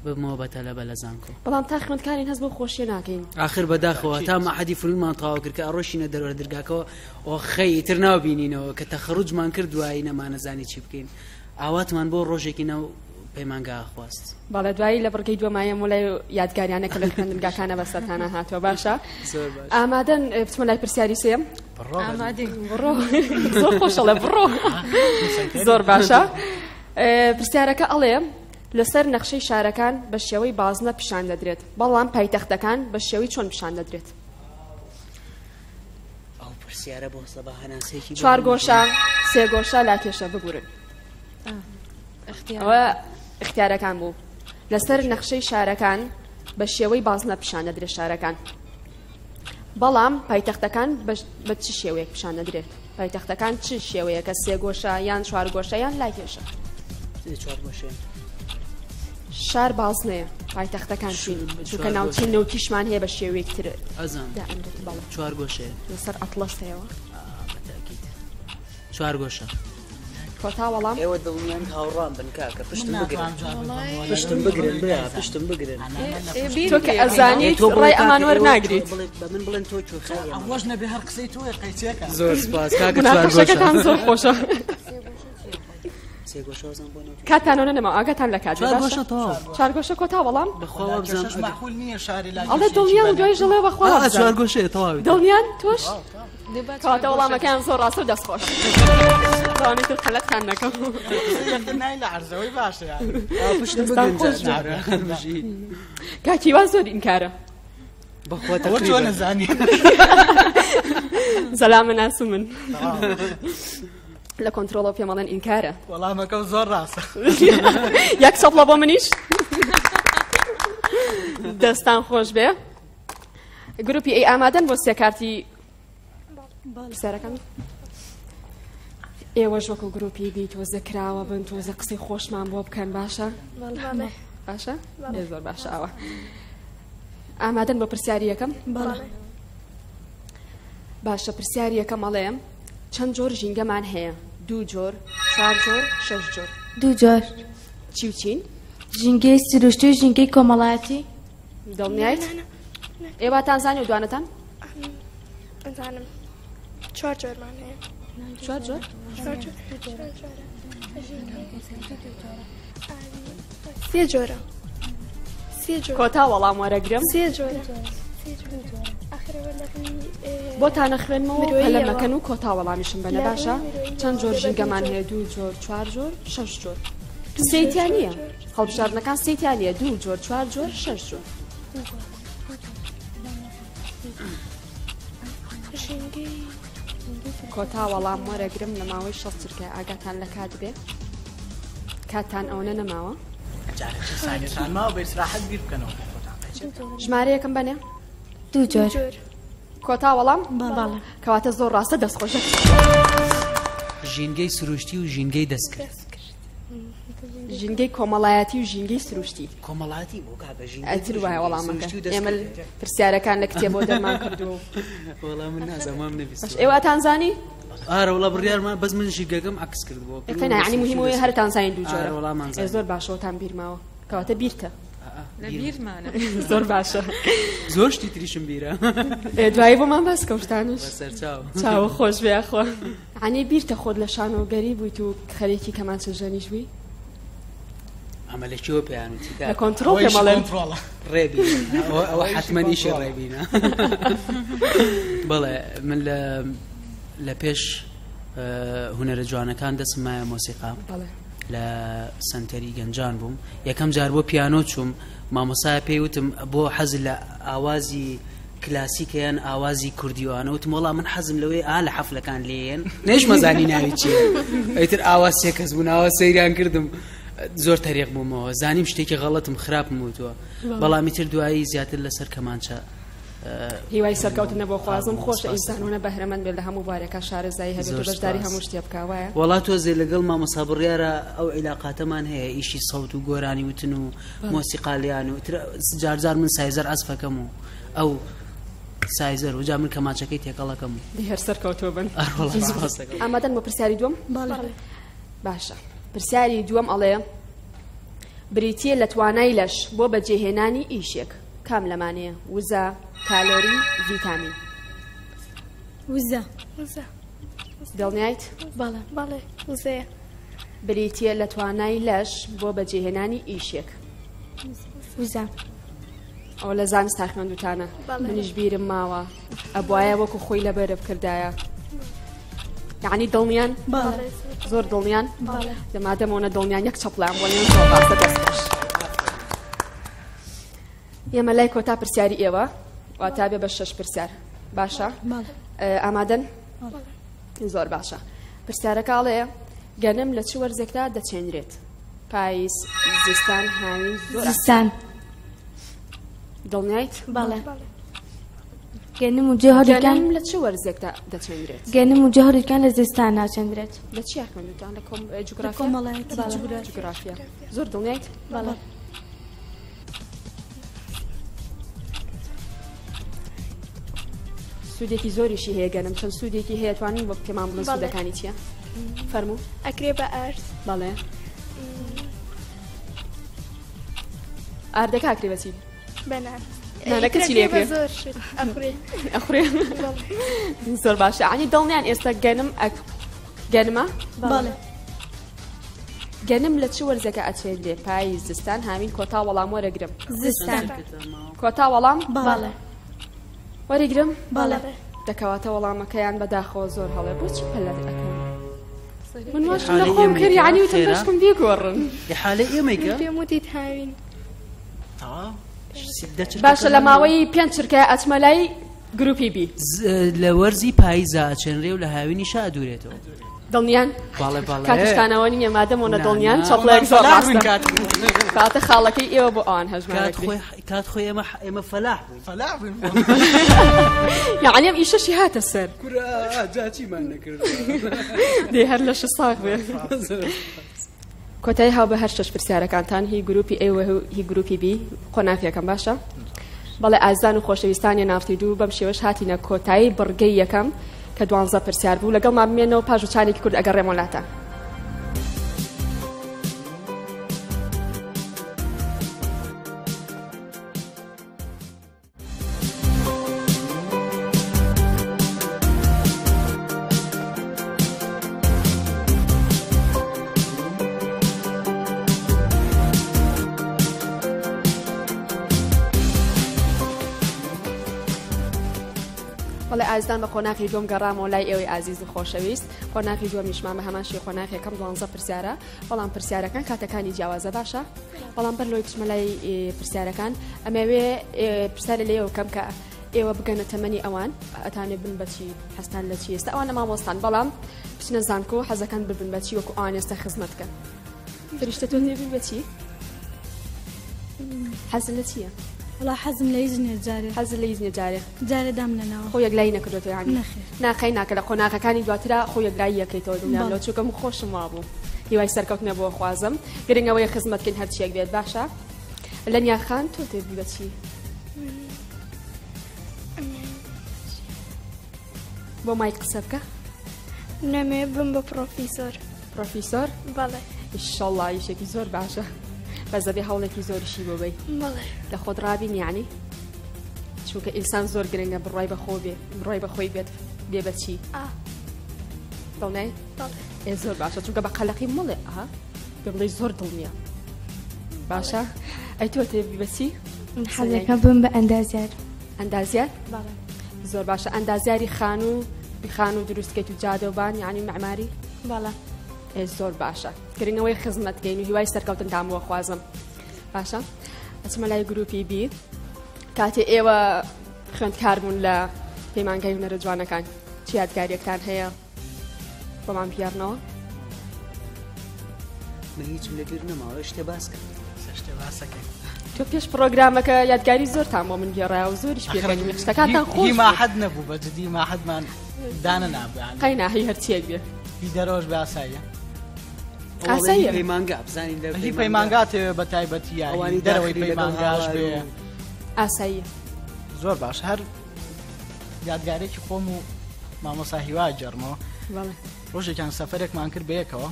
Speaker 5: ببمەوە بە تەلەبە لە زانکۆ.
Speaker 1: بەڵام تا خوێندکارین هەست بەو خۆشیە ناکەین.
Speaker 5: ئاخر بەداخەوە تا مەعهەدی فنونمان تەواو کرد کە ئەڕۆشینە دەرەوە درگاکەوە ئۆخەی ئیتر نابینینەوە کە تەخەروجمان کرد دوایی نەمانەزانی چی بکەین ئاواتمان بۆ ڕۆژێکی ناو پەیمانگا خواست.
Speaker 1: بەڵێ دوایی لە بڕگەی دووەما یەم و لای یادگاریانە کە لە خوێندنگاکانە بەسەرتانە هاتووە باشە
Speaker 5: زۆر باش
Speaker 1: ئامادەن بچمە لای پرسیاری سێم
Speaker 7: بڕۆ
Speaker 6: ئامادەین
Speaker 1: بڕۆ زۆر خۆشەڵێ بڕۆ زۆر باشە پرسیارەکە ئەڵێ لەسەر نەخشەی شارەکان بە شێوەی بازنە پیشان دەدرێت بەڵام پایتەختەکان بە شێوەی چۆن پیشان دەدرێت؟
Speaker 5: ئەو پرسیارە بۆ سەبا هەناسەیەکی
Speaker 1: چوارگۆشە سێگۆشە لاکێشە ببورن ئەوە اختیارەکان بوو لەسەر نەخشەی شارەکان بە شێوەی بازنە پیشان دەدرێت شارەکان بەڵام پایتەختەکان بە چ شێوەیەک پیشان دەدرێت پایتەختەکان چ شێوەیەکە سێگۆشە یان چوارگۆشە یان لاکێشە
Speaker 5: چوارگۆشە
Speaker 1: شار بازنەیە پایتەختەکان چین چونکە ناوچەی نەوتیشمان هەیە بە شێوەیەک تر
Speaker 5: ئەزان
Speaker 1: دائەنرێت بەڵێ
Speaker 5: چوارگۆشەیە
Speaker 1: لەسەر ئەتڵەس هەیەوە
Speaker 5: بەتەئکید چوارگۆشە
Speaker 1: کۆتا وەڵام
Speaker 5: ئێوە دڵنیان هاوڕام بن کاکە پشتم بگرن پشتم بگرن برا پشتم بگرن
Speaker 1: تۆ کە ئەزانیت ڕای ئەمان وەرناگریت
Speaker 5: بە من بڵێن تۆ کوێخای
Speaker 7: ئەوەش نەبێ هەر قسەی تۆیە قەیچێکە
Speaker 5: زۆر سپاس کاکە
Speaker 1: مناقەشەکەتان زۆر خۆشە
Speaker 5: سێگۆشەوەزان بۆ نەوت
Speaker 1: کاتانەوە نەما ئاگاتان لە کات
Speaker 5: چوارگۆشە تەواو
Speaker 1: چوارگۆشە کۆتا وەڵام
Speaker 5: بەخوا وابزانم
Speaker 7: مەعقول نییە شاری لا
Speaker 1: ئەڵێ دڵنیام و دوای ژەڵێ بەخوا وابزانم
Speaker 5: چوارگۆشەیە تەواوی
Speaker 1: دڵنیان تۆش کەواتە وەڵامەکەیان زۆر ڕاستە و دەست خۆش ئەوانی تر قەلەتان نەکەم
Speaker 7: نای لە عەرزەوەی باشە
Speaker 5: پشتم بگرن جارە بژی
Speaker 1: کاکی وا زۆر ئینکارە
Speaker 5: بەخوا
Speaker 7: ئەوە چۆن ئەزانی
Speaker 1: زەلامە ناسم من لە کۆنترۆڵەوە پێم ئەڵێن ئینکارە
Speaker 7: وەڵامەکەم زۆر ڕاستە
Speaker 1: یەک چەپڵە بۆ منیش دەستان خۆش بێ گروپی ئەی ئامادەن بۆ سێ کارتی پرسیارەکان ئێوەش وەکو گروپی بی تۆزە کراوە بن تۆزە قسەی خۆشمان بۆ بکەن باشە باشە زۆر باشە ئەوە ئامادەن بۆ پرسیاری یەکەم باشە پرسیاری یەکەم ئەڵێم چەند جۆر ژینگەمان هەیە دوو جۆر چوار جۆر شەش جۆر
Speaker 4: دوو جۆر
Speaker 1: چی و چین
Speaker 4: ژینگەی سروشتی و ژینگەی کۆمەڵایەتی
Speaker 1: دڵنیایت ئێواتان زانی و دوانەتان
Speaker 3: ئەزانم چوار جۆرمان هەیە
Speaker 1: چوار جۆر
Speaker 3: سێ جۆرە سێ جۆر
Speaker 1: کۆتا وەڵام وەرەگرم
Speaker 3: سێ جۆرە
Speaker 1: بۆتانە خوێنمەوە پەلە مەکەن و کۆتا وەڵامیشم بەنە باشە چەند جۆر ژینگەمان هەیە دوو جۆر چوار جۆر شەش جۆر. سێی تیا نییە. هەڵبژاردنەکان سێی تیا نییە، دوو جۆر، چوار جۆر، شەش جۆر. کۆتا وەڵام وەرەگرم لە ماوەی 60 چرکە ئاگاتان لە کات بێ کاتتان ئەوەنە نەماوە.
Speaker 7: جارێ چ سانیەتان ماوە بە ئیسراحەت بیر بکەنەوە خۆتان.
Speaker 1: ژمارەیەکم بەنێ؟
Speaker 4: دوو جۆر.
Speaker 1: کۆتا وەڵام؟ بەڵێ. کەواتە زۆر ڕاستە دەست خۆش.
Speaker 5: ژینگەی سروشتی و ژینگەی دەستکرد.
Speaker 1: ژینگەی کۆمەڵایەتی و ژینگەی سروشتی.
Speaker 5: کۆمەڵاتی بۆ کاکە ژینگەی
Speaker 1: ئەتر وایە وەڵامەکە. ئێمە پرسیارەکان لە کتێبەوە دەرمان کردووە.
Speaker 5: وەڵا من نازانم وام نەبیستووە.
Speaker 1: باش ئێوە ئەتانزانی؟
Speaker 5: ئارە وەڵا بڕیارمان بەس من ژینگەکەم عەکس کردبوو.
Speaker 1: ئێ نا یەعنی مهمە هەرتان زانین دوو جۆرە.
Speaker 5: ئارە وەڵامان زانی.
Speaker 1: زۆر باشەوەتان بیر ماوە. کەواتە بیرتە.
Speaker 8: لە بیرمانە.
Speaker 1: زۆر باشە.
Speaker 5: زۆر شتی تریشم بیرە.
Speaker 1: دوایی بۆمان باس کە شتانش.
Speaker 5: بەسەرچاو.
Speaker 1: چاوە خۆش بێ یاخوا. یەعنی بیرتە خۆت لە شانۆگەری بوویت و خەریکی کەمانچە ژەنیش بووی؟
Speaker 5: ئەمە لە کوێوە پێیان وتی
Speaker 1: لە کۆنتڕۆڵ پێم ئەڵێن.
Speaker 5: ڕێبینە ئەوە حەتمەن ئیشی ڕێبینە. بەڵێ من لە لە پێش هونەرە جوانەکان دەستم مایە مۆسیقا.
Speaker 1: بەڵێ.
Speaker 5: لە سەنتەری گەنجان بووم یەکەم جار بۆ پیانۆ چووم مامۆسایە پێی وتم بۆ حەز لە ئاوازی کلاسیکە یان ئاوازی کوردی وانە وتم وەڵا من حەزم لەوەی ئا لە حەفلەکان لێن نەیشمەزانی ناوی چییە ئیتر ئاوا سێ کەس بوون ئاوا سەیریان کردم زۆر تەریق بوومەوە زانیم شتێکی غەڵەتم خراپم وتووە بەڵام ئیتر دوایی زیاتر لەسەر کەمانچە
Speaker 1: هیوای سەرکەوتنە بۆ خوازم خۆشە ئینسانونە بەهرەمەند بێت لە هەموو بوارێکا شارەزایی هەبێت و بەشداری هەموو شتێ بکا وایە؟
Speaker 5: وەڵا تۆزێ لەگەڵ مامۆستا بڕیارە ئەو عیلاقاتەمان هەیە ئیشی سەوت و گۆرانی وتن و مۆسیقا لێیان و تر جارجار من سایزەر عەزفەکەم و ئەو سایزەر و جا من کەمانچەکەی تێکەڵەکەم و
Speaker 1: دەی هەر سەرکەوتوو بن.
Speaker 5: ئەڕۆڵا سپاس دەکەم.
Speaker 1: ئامادەن بۆ پرسیاری دووەم؟
Speaker 3: بەڵێ.
Speaker 1: باشە پرسیاری دووەم ئەڵێ بریتییە لە توانای لەش بۆ بەجێهێنانی ئیشێک. کام لەمانەیە؟ وزە، کالۆری، ڤیتامین.
Speaker 2: وزە.
Speaker 3: وزە.
Speaker 1: دڵنیایت؟
Speaker 3: بەڵێ. بەڵێ وزەیە.
Speaker 1: بریتییە لە توانای لەش بۆ بەجێهێنانی ئیشێک.
Speaker 4: وزە.
Speaker 1: ئەوە لە زانستا خوێندوتانە. منیش بیرم ماوە. ئەبوایە وەکو خۆی لەبەرە بکردایە. یعنی دڵنیان؟ زۆر دڵنیان؟ لە مادەمەوە دڵنیان یەک چەپڵیان بۆ لێن زۆر ڕاستە دەست خۆش. ئێمە لای کۆتا پرسیاری ئێوە واتا بێ بە شەش پرسیار باشە ئامادەن زۆر باشە پرسیارەکە ئەڵێ گەنم لە چ وەرزێکدا دەچێنرێت پاییز زستان هاوین زۆر
Speaker 4: زستان
Speaker 1: دڵنیایت
Speaker 4: بەڵێ گەنم و جۆهریکان
Speaker 1: گەنم لە چ وەرزێکدا دەچێنرێت
Speaker 4: گەنم و جۆهریکان لە زستان ناچێندرێت
Speaker 1: لە چیا خوێندوتان لە کۆم جوگرافیا
Speaker 2: کۆمەڵایەتی
Speaker 1: جوگرافیا زۆر دڵنیایت
Speaker 4: بەڵێ
Speaker 1: سوودێکی زۆریشی هەیە گەنم چەند سوودێکی هەیە توانین بۆ پێمان بڵێن سوودەکانی چییە فەرموو
Speaker 3: ئەکرێ بە ئارد
Speaker 1: بەڵێ ئاردەکە ئەکرێ بەچی
Speaker 3: بەنان
Speaker 1: نانەکە چی لێ
Speaker 3: زۆر شت ئەخورێ
Speaker 1: ئەخورێ زۆر باشە عنی دڵنیان ئێستا گەنم ئەک گەنمە
Speaker 2: بەڵێ
Speaker 1: گەنم لە چ وەرزێکا ئەچێنرێ؟ پاییز، زستان، هاوین کۆتا وەڵام وەرەگرم.
Speaker 2: زستان.
Speaker 1: کۆتا وەڵام؟
Speaker 2: بەڵێ.
Speaker 1: وەریگرم؟
Speaker 2: بەڵێ.
Speaker 1: دەکەواتە وەڵامەکەیان بەداخەوە زۆر هەڵەیە. بۆچی پەلەت ئەکەن؟ من واشم لە خۆم کرد یعنی وتم بەشکم بیگۆڕن.
Speaker 5: ئیحالەی ئێمەی کە؟
Speaker 3: پێم وتیت هاوین.
Speaker 5: تەواو.
Speaker 1: باشە لە ماوەی پێنج چرکە ئەچمە لای گروپی بی.
Speaker 5: لە وەرزی پاییزا ئەچێنرێ و لە هاوینیشا ئەدورێتەوە.
Speaker 1: دڵنیان؟
Speaker 5: بەڵێ بەڵێ.
Speaker 1: کاتیشتانەوە نییە مادەم وەنە دڵنیان چەپڵەیەک زۆر ڕاستە. کاتە خاڵەکەی ئێوە بۆ ئەوان هەژمار ئەکرێ.
Speaker 5: کات خۆی ئێمە ئێمە فەلاح بووین.
Speaker 7: فەلاح بووین.
Speaker 1: یەعنی ئەم ئیشەشی هاتە سەر.
Speaker 5: کورە جا چیمان نەکرد.
Speaker 1: دێ هەر لەش ساغ بێ. کۆتایی هاو بە هەر شەش پرسیارەکانتان هی گروپی ئەی و هی گروپی بی قۆناغ یەکەم باشە بەڵێ ئازیزان و خۆشەویستانی نافتی دوو بەم شێوەش هاتینە کۆتایی بڕگەی یەکەم کە دوانزە پرسیار بوو لەگەڵمان بمێنەوە پاش وچانێکی کورد ئەگەڕێمەوە لاتان. بەڵێ. ئازیزان بە قۆناغی دووەم گەڕامەوە لای ئێوەی ئازیز و خۆشەویست. قۆناغی دووەمیشمان بە هەمان شێوەی قۆناغی یەکەم دوانزە پرسیارە، بەڵام پرسیارەکان کاتەکانی جیاوازە باشە؟ بەڵام بەر لەوەی بچمە لای پرسیارەکان ئەمەوێ پرسیارە لە ئێوە بکەم کە ئێوە بگەنە تەمەنی ئەوان ئەتانێ بن بەچی حەزتان لە چی ئێستا ئەوانە مامۆستان بەڵام بچنە زانکۆ حەزەکەن ببن بەچی وەکو ئەوان ئێستا خزمەت کەن فریشتە تۆ دەبی بەچی حەزت لە چییە؟
Speaker 2: وەڵا حەزم لە هیچ نییە جارێ.
Speaker 1: حەزت لە هیچ نییە جارێ؟
Speaker 2: جارێ دام نەناوە.
Speaker 1: خۆ یەکلایی نەکردۆتەوە یانی؟
Speaker 2: نەخێر.
Speaker 1: نا قەی ناکە لە قۆناغەکانی دواترا خۆ یەکلایی یەکەیتەوە دڵنیام لەوە چونکە من خۆشم وابوو. هیوای سەرکەوتنە بۆ خوازم. گرنگ ئەوەیە خزمەت کەین هەرچیەک بێت باشە؟ لەنیا خان تۆ دەبی بە چی؟ بۆ مایک قسە بکە.
Speaker 3: نەمێ بم بە پڕۆفیسۆر.
Speaker 1: پڕۆفیسۆر؟
Speaker 3: بەڵێ.
Speaker 1: ئیشەڵڵا ئیشێکی زۆر باشە بەس دەبێ هەوڵێکی زۆریشی بۆ بەی.
Speaker 3: بەڵێ.
Speaker 1: لە خۆت ڕابین یعنی چونکە ئینسان زۆر گرنگە بڕوای بە خۆ بێ بڕوای بە خۆی بێت بێ بە چی؟
Speaker 3: ئا.
Speaker 1: دڵنیای؟
Speaker 3: بەڵێ.
Speaker 1: ئێ زۆر باشە چونکە بە قەلەقی مەڵێ ئا پێ بڵێ زۆر دڵنیا باشە ئەی تۆ تێبی بە چی؟
Speaker 4: من حەزەکەم بم بە ئەندازیار.
Speaker 1: ئەندازیار؟
Speaker 4: بەڵێ.
Speaker 1: زۆر باشە ئەندازیاری خانوو خانوو دروست کەیت و جادە و بان یعنی معماری؟
Speaker 4: بەڵێ.
Speaker 1: ئێ زۆر باشە گرنگ ئەوەی خزمەت کەین و هیوای سەرکەوتنتان بۆ خوازم باشە ئەچمە لای گروپی بی کاتێ ئێوە خوێندکار بوون لە پەیمانگای هونەرە جوانەکان چی یادگاریەکتان هەیە بۆمان بگێڕنەوە؟
Speaker 5: من هیچم لەبیر نەماوە شتێ باس کرد
Speaker 7: شتێ باسەکەی
Speaker 1: تۆ پێش پرۆگرامەکە یادگاری زۆرتان بۆ من گێڕایەوە زۆریش پێکەنیم شتەکانتان خۆش
Speaker 7: هی ماحەد نەبوو بە جدی ماحەدمان دانە نابوو
Speaker 1: قەینا هی هەرچیەک بێ
Speaker 7: هی دەرەوەش بێ ئاساییە
Speaker 1: ئاساییە
Speaker 5: پەیمانگا بزانین لە
Speaker 7: هی پەیمانگا تێوێ بە تایبەتی
Speaker 5: ئەوانی
Speaker 7: دەرەوەی پەیمانگاش بێ
Speaker 1: ئاساییە
Speaker 7: زۆر باش هەر یادگارێکی خۆم و مامۆسا هیوا گێڕمەوە ڕۆژێکیان سەفەرێکمان کرد بەیەکەوە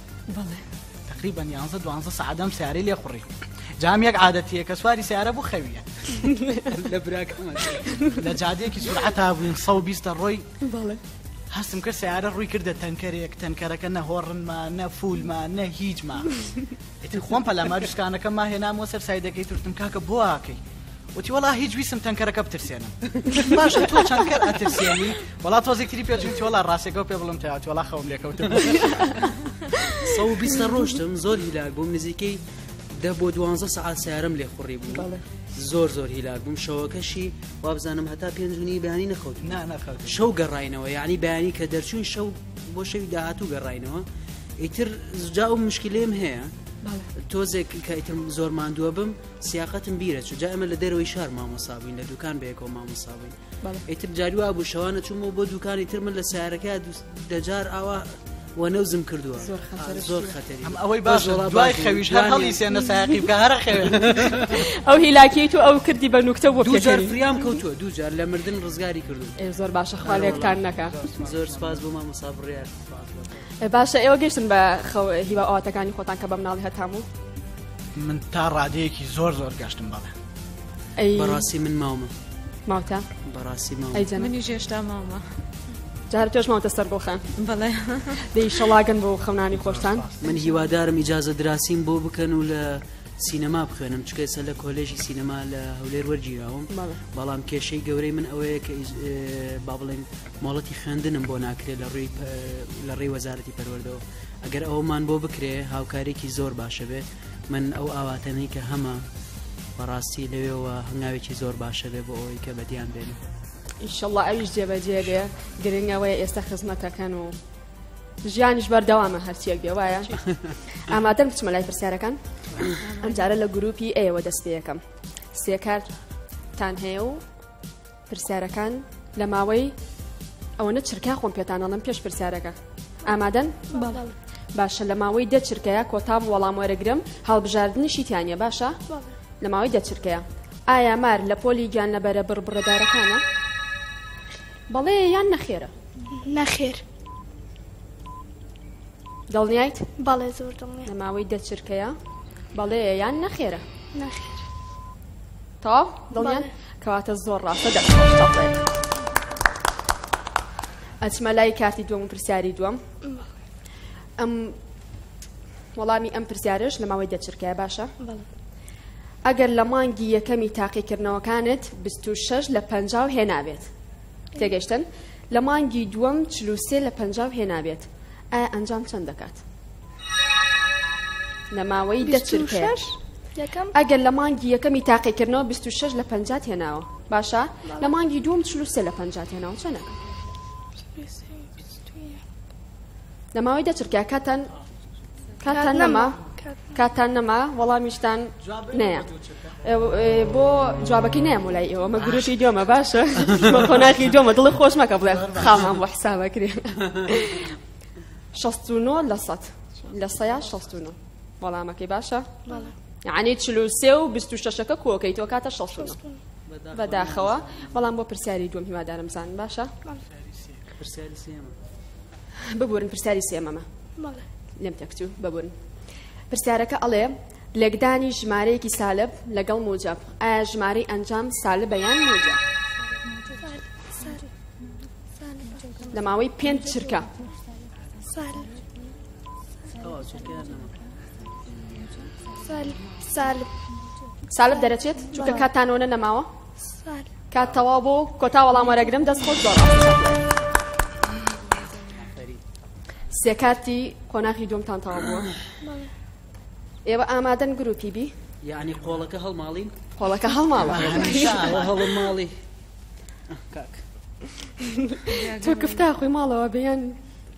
Speaker 7: تقریبا یانزە دوانزە سەعات ئەم سیارەی لێ خوڕی جام یەک عادەتیە کە سواری سیارە بوو خەویە
Speaker 5: لە براکەمان
Speaker 7: لە جادەیەکی سورعەتا بووین 120 ڕۆی هەستم کرد سیارە ڕووی کردە تەنکەرێک تەنکەرەکە نە هۆڕنما نە فولما نە هیچما ئیتر خۆم پەلاماری سکانەکەم ما هێنامەوە سەر سایدەکەی ترتم کاکە بۆ ئاکەی وتی وەڵا هیچ ویستم تەنکەرەکە بترسێنم باشە تۆ چەند کەر ئەترسێنی وەڵا تۆزێک تری پێچووی وتی وەڵا ڕاستەکەو پێ بڵم تەواوتی وەڵا خەوم لێکەوت
Speaker 5: 120 ڕۆشتم زۆر هیلاک بووم نزیکەی دە بۆ دوانزە سەعات سیارەم لێ خوڕی بوو زۆر زۆر هیلاک بووم شەوەکەشی وابزانم هەتا پێنج و نیوی بەیانی نەخەوت
Speaker 7: نا نەخەوت
Speaker 5: شەو گەڕاینەوە یعنی بەیانی کە دەرچووین شەو بۆ شەوی داهاتوو گەڕاینەوە ئیتر جا ئەو مشکلەیەم هەیە تۆزێک کە ئیتر زۆر ماندووە بم سیاقەتم بیرە چوو جا ئێمە لە دەرەوەی شار مامۆسا بووین لە دوکان بەیەکەوە مامۆسا بووین ئیتر جاری وا بوو شەوانە چوومەوە بۆ دوکانی تر من لە سیارەکە دەجار ئاوا وەنەوزم کردووە
Speaker 1: زۆر خەتەرە
Speaker 5: زۆر خەتەری
Speaker 7: ئەم ئەوەی باشە دوای خەویش هەر هەڵی سێنە سایەقی بکە هەرە خەوێ
Speaker 1: ئەو هیلاکیەی تو ئەو کردی بە نوکتە بۆ
Speaker 5: دوو جار فریام کەوتووە دوو جار لە مردن ڕزگاری کردووم
Speaker 1: ئێ زۆر باشە خوا لێکتان نەکا
Speaker 5: زۆر سپاس بۆ مامۆستا بڕیار
Speaker 1: باشە ئێوە گەیشتن بە هیوا ئاواتەکانی خۆتان کە بە مناڵی هەتاموو؟
Speaker 7: من تا ڕادەیەکی زۆر زۆر گەشتم بەڵێ.
Speaker 1: ئەی
Speaker 5: بەڕاستی من ماومە.
Speaker 1: ماوتە؟
Speaker 5: بەڕاستی ماومە.
Speaker 1: ئەی جەنە؟
Speaker 6: منیش هێشتا ماومە.
Speaker 1: جار تۆش ماوتە سەر گوڵخان؟
Speaker 6: بەڵێ.
Speaker 1: دەی شەڵاگەن بۆ خەونانی خۆشتان.
Speaker 5: من هیوادارم ئیجازە دراسیم بۆ بکەن و لە سینەما بخوێنم چونکە ئێستا لە کۆلێژی سینەما لە هەولێر وەرگیراوم بەڵام کێشەی گەورەی من ئەوەیە کە با بڵێن مۆڵەتی خوێندنم بۆ ناکرێت لە ڕووی لە ڕێی وەزارەتی پەروەردەوە ئەگەر ئەومان بۆ بکرێ هاوکارێکی زۆر باشە بێ من ئەو ئاواتەنەی کە هەمە بەڕاستی لەوێەوە هەنگاوێکی زۆر باشە بێ بۆ ئەوەی کە بەدیان بێنم.
Speaker 1: ئیشەڵڵا ئەویش جێبەجێ بێ گرنگەوەی ئێستا خزمەتەکەن و ژیانیش بەردەوامە هەرچیەک بێ وایە ئامادەم بچمە لای پرسیارەکان ئەمجارە لە گروپی ئێوە دەست پێ یەکەم سێکارتان هەیە و پرسیارەکان لە ماوەی ئەوەنە چرکە خۆم پێتان ئەڵێم پێش پرسیارەکە ئامادەن باشە لە ماوەی دە چرکەیە کۆتام وەڵام وەرەگرم هەڵبژاردنیشی تیانە باشە لە ماوەی دە چرکەیە ئایا مار لە پۆلی گیانلەبەرە بڕبڕەدارەکانە بەڵێ یان نەخێرە
Speaker 3: نەخێر
Speaker 1: دڵنیایت؟
Speaker 3: بەڵێ زۆر دڵنیام.
Speaker 1: لە ماوەی دە چرکەیە بەڵێ یان نەخێرە؟
Speaker 3: نەخێر.
Speaker 1: تەواو دڵنیان؟ کەواتە زۆر ڕاستە دەست خۆش تەپڵێک. ئەچمە لای کارتی دووەم و پرسیاری دووەم. ئەم وەڵامی ئەم پرسیارش لە ماوەی دە چرکەیە باشە؟ ئەگەر لە مانگی یەکەمی تاقیکردنەوەکانت 26 لە 50 هێنابێت تێگەشتن؟ لە مانگی دووەم 43 لە 50 هێنابێت ئایا ئەنجام چەند دەکات؟ لە ماوەی دە چرکەیە.
Speaker 3: یەکەم
Speaker 1: ئەگەر لە مانگی یەکەمی تاقیکردنەوە 26 لە 50 هێناوە باشە لە مانگی دووەم 43 لە 50 هێناوە چەندەکە لە ماوەی دە چرکە کاتان کاتان نەما کاتان نەما وەڵامیشتان نەیە بۆ جوابەکەی نەیەم لای ئێوە مە گروپی دووەمە باشە بە قۆناخی دووەمە دڵی خۆش مەکە بڵێ خاڵمان بۆ حسابەکرێ 69 لە سەد لە سەیا 69 وەڵامەکەی باشە یعنی 43 و 26ەکە کۆکەیتەوە کاتە 69 بەداخەوە بەڵام بۆ پرسیاری دووەم هیوادارم زان باشە
Speaker 5: پرسیاری سێمە
Speaker 1: ببورن پرسیاری سێمەمە لێم تێکچوو ببورن پرسیارەکە ئەڵێ لێکدانی ژمارەیەکی سالب لەگەڵ موجب ئایا ژمارەی ئەنجام سالبە یان موجب لە ماوەی پێنج چرکە سالب دەرەچێت چونکە کاتانەوە نەماوە کات تەواو بۆ کۆتا وەڵام وەرەگرم دەست خۆش زۆر سێ کارتی قۆناغی دووەمتان تەواو بووە ئێوە ئامادەن گروپی بی
Speaker 5: یعنی قۆڵەکە هەڵماڵین
Speaker 1: قۆڵەکە هەڵماڵە
Speaker 5: هەڵماڵی کاک
Speaker 1: تۆ کفتا خۆی ماڵەوە بێن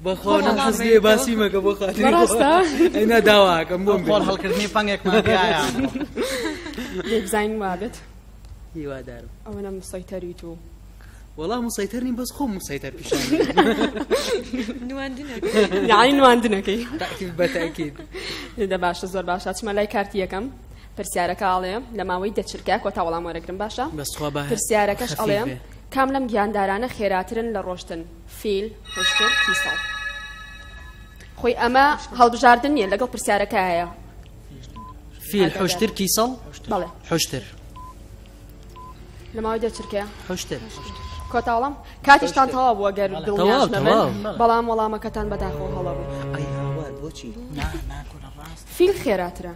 Speaker 5: بەخوا نەم حەز لێ باسی مەکە بۆ خاتری
Speaker 1: بەڕاستە؟
Speaker 5: ئەینا داواکەم بۆم
Speaker 7: قۆڵ هەڵکردنی پەنگێکمان پیایە
Speaker 1: لێ بزانین وابێت
Speaker 5: هیوادارم
Speaker 1: ئەوەنە مسەیتەریت و
Speaker 5: وەڵا مسەیتەر نیم بەس خۆم مسەیتەر پیشان
Speaker 1: یعنی نواندنەکەی
Speaker 5: تاکید بە تاکید
Speaker 1: دە باشە زۆر باشە چمە لای کارتی یەکەم پرسیارەکە ئەڵێ لە ماوەی دە چرکە کۆتا وەڵام وەرەگرم باشە
Speaker 5: بەس خوا با
Speaker 1: پرسیارەکەش
Speaker 5: خەفیف
Speaker 1: ئەڵێ
Speaker 5: بێ.
Speaker 1: کام لەم گیاندارانە خێراترن لە ڕۆشتن فیل حشتر کیسەڵ خۆی ئەمە هەڵبژاردن نییە لەگەڵ پرسیارەکە هەیە
Speaker 5: فیل حشتر کیسەڵ
Speaker 1: بەڵێ
Speaker 5: حشتر
Speaker 1: لە ماوەی دە چرکەیە
Speaker 5: حشتر
Speaker 1: کۆتا وەڵام کاتیشتان تەواو بووە گەر دڵنیاش
Speaker 5: تەواو،
Speaker 1: نەبن
Speaker 5: تەواو.
Speaker 1: بەڵام وەڵامەکەتان بەداخەوە هەڵە بوو
Speaker 5: ئەی هاوار بۆچی
Speaker 7: نا نا کورە ڕاست
Speaker 1: فیل خێراترە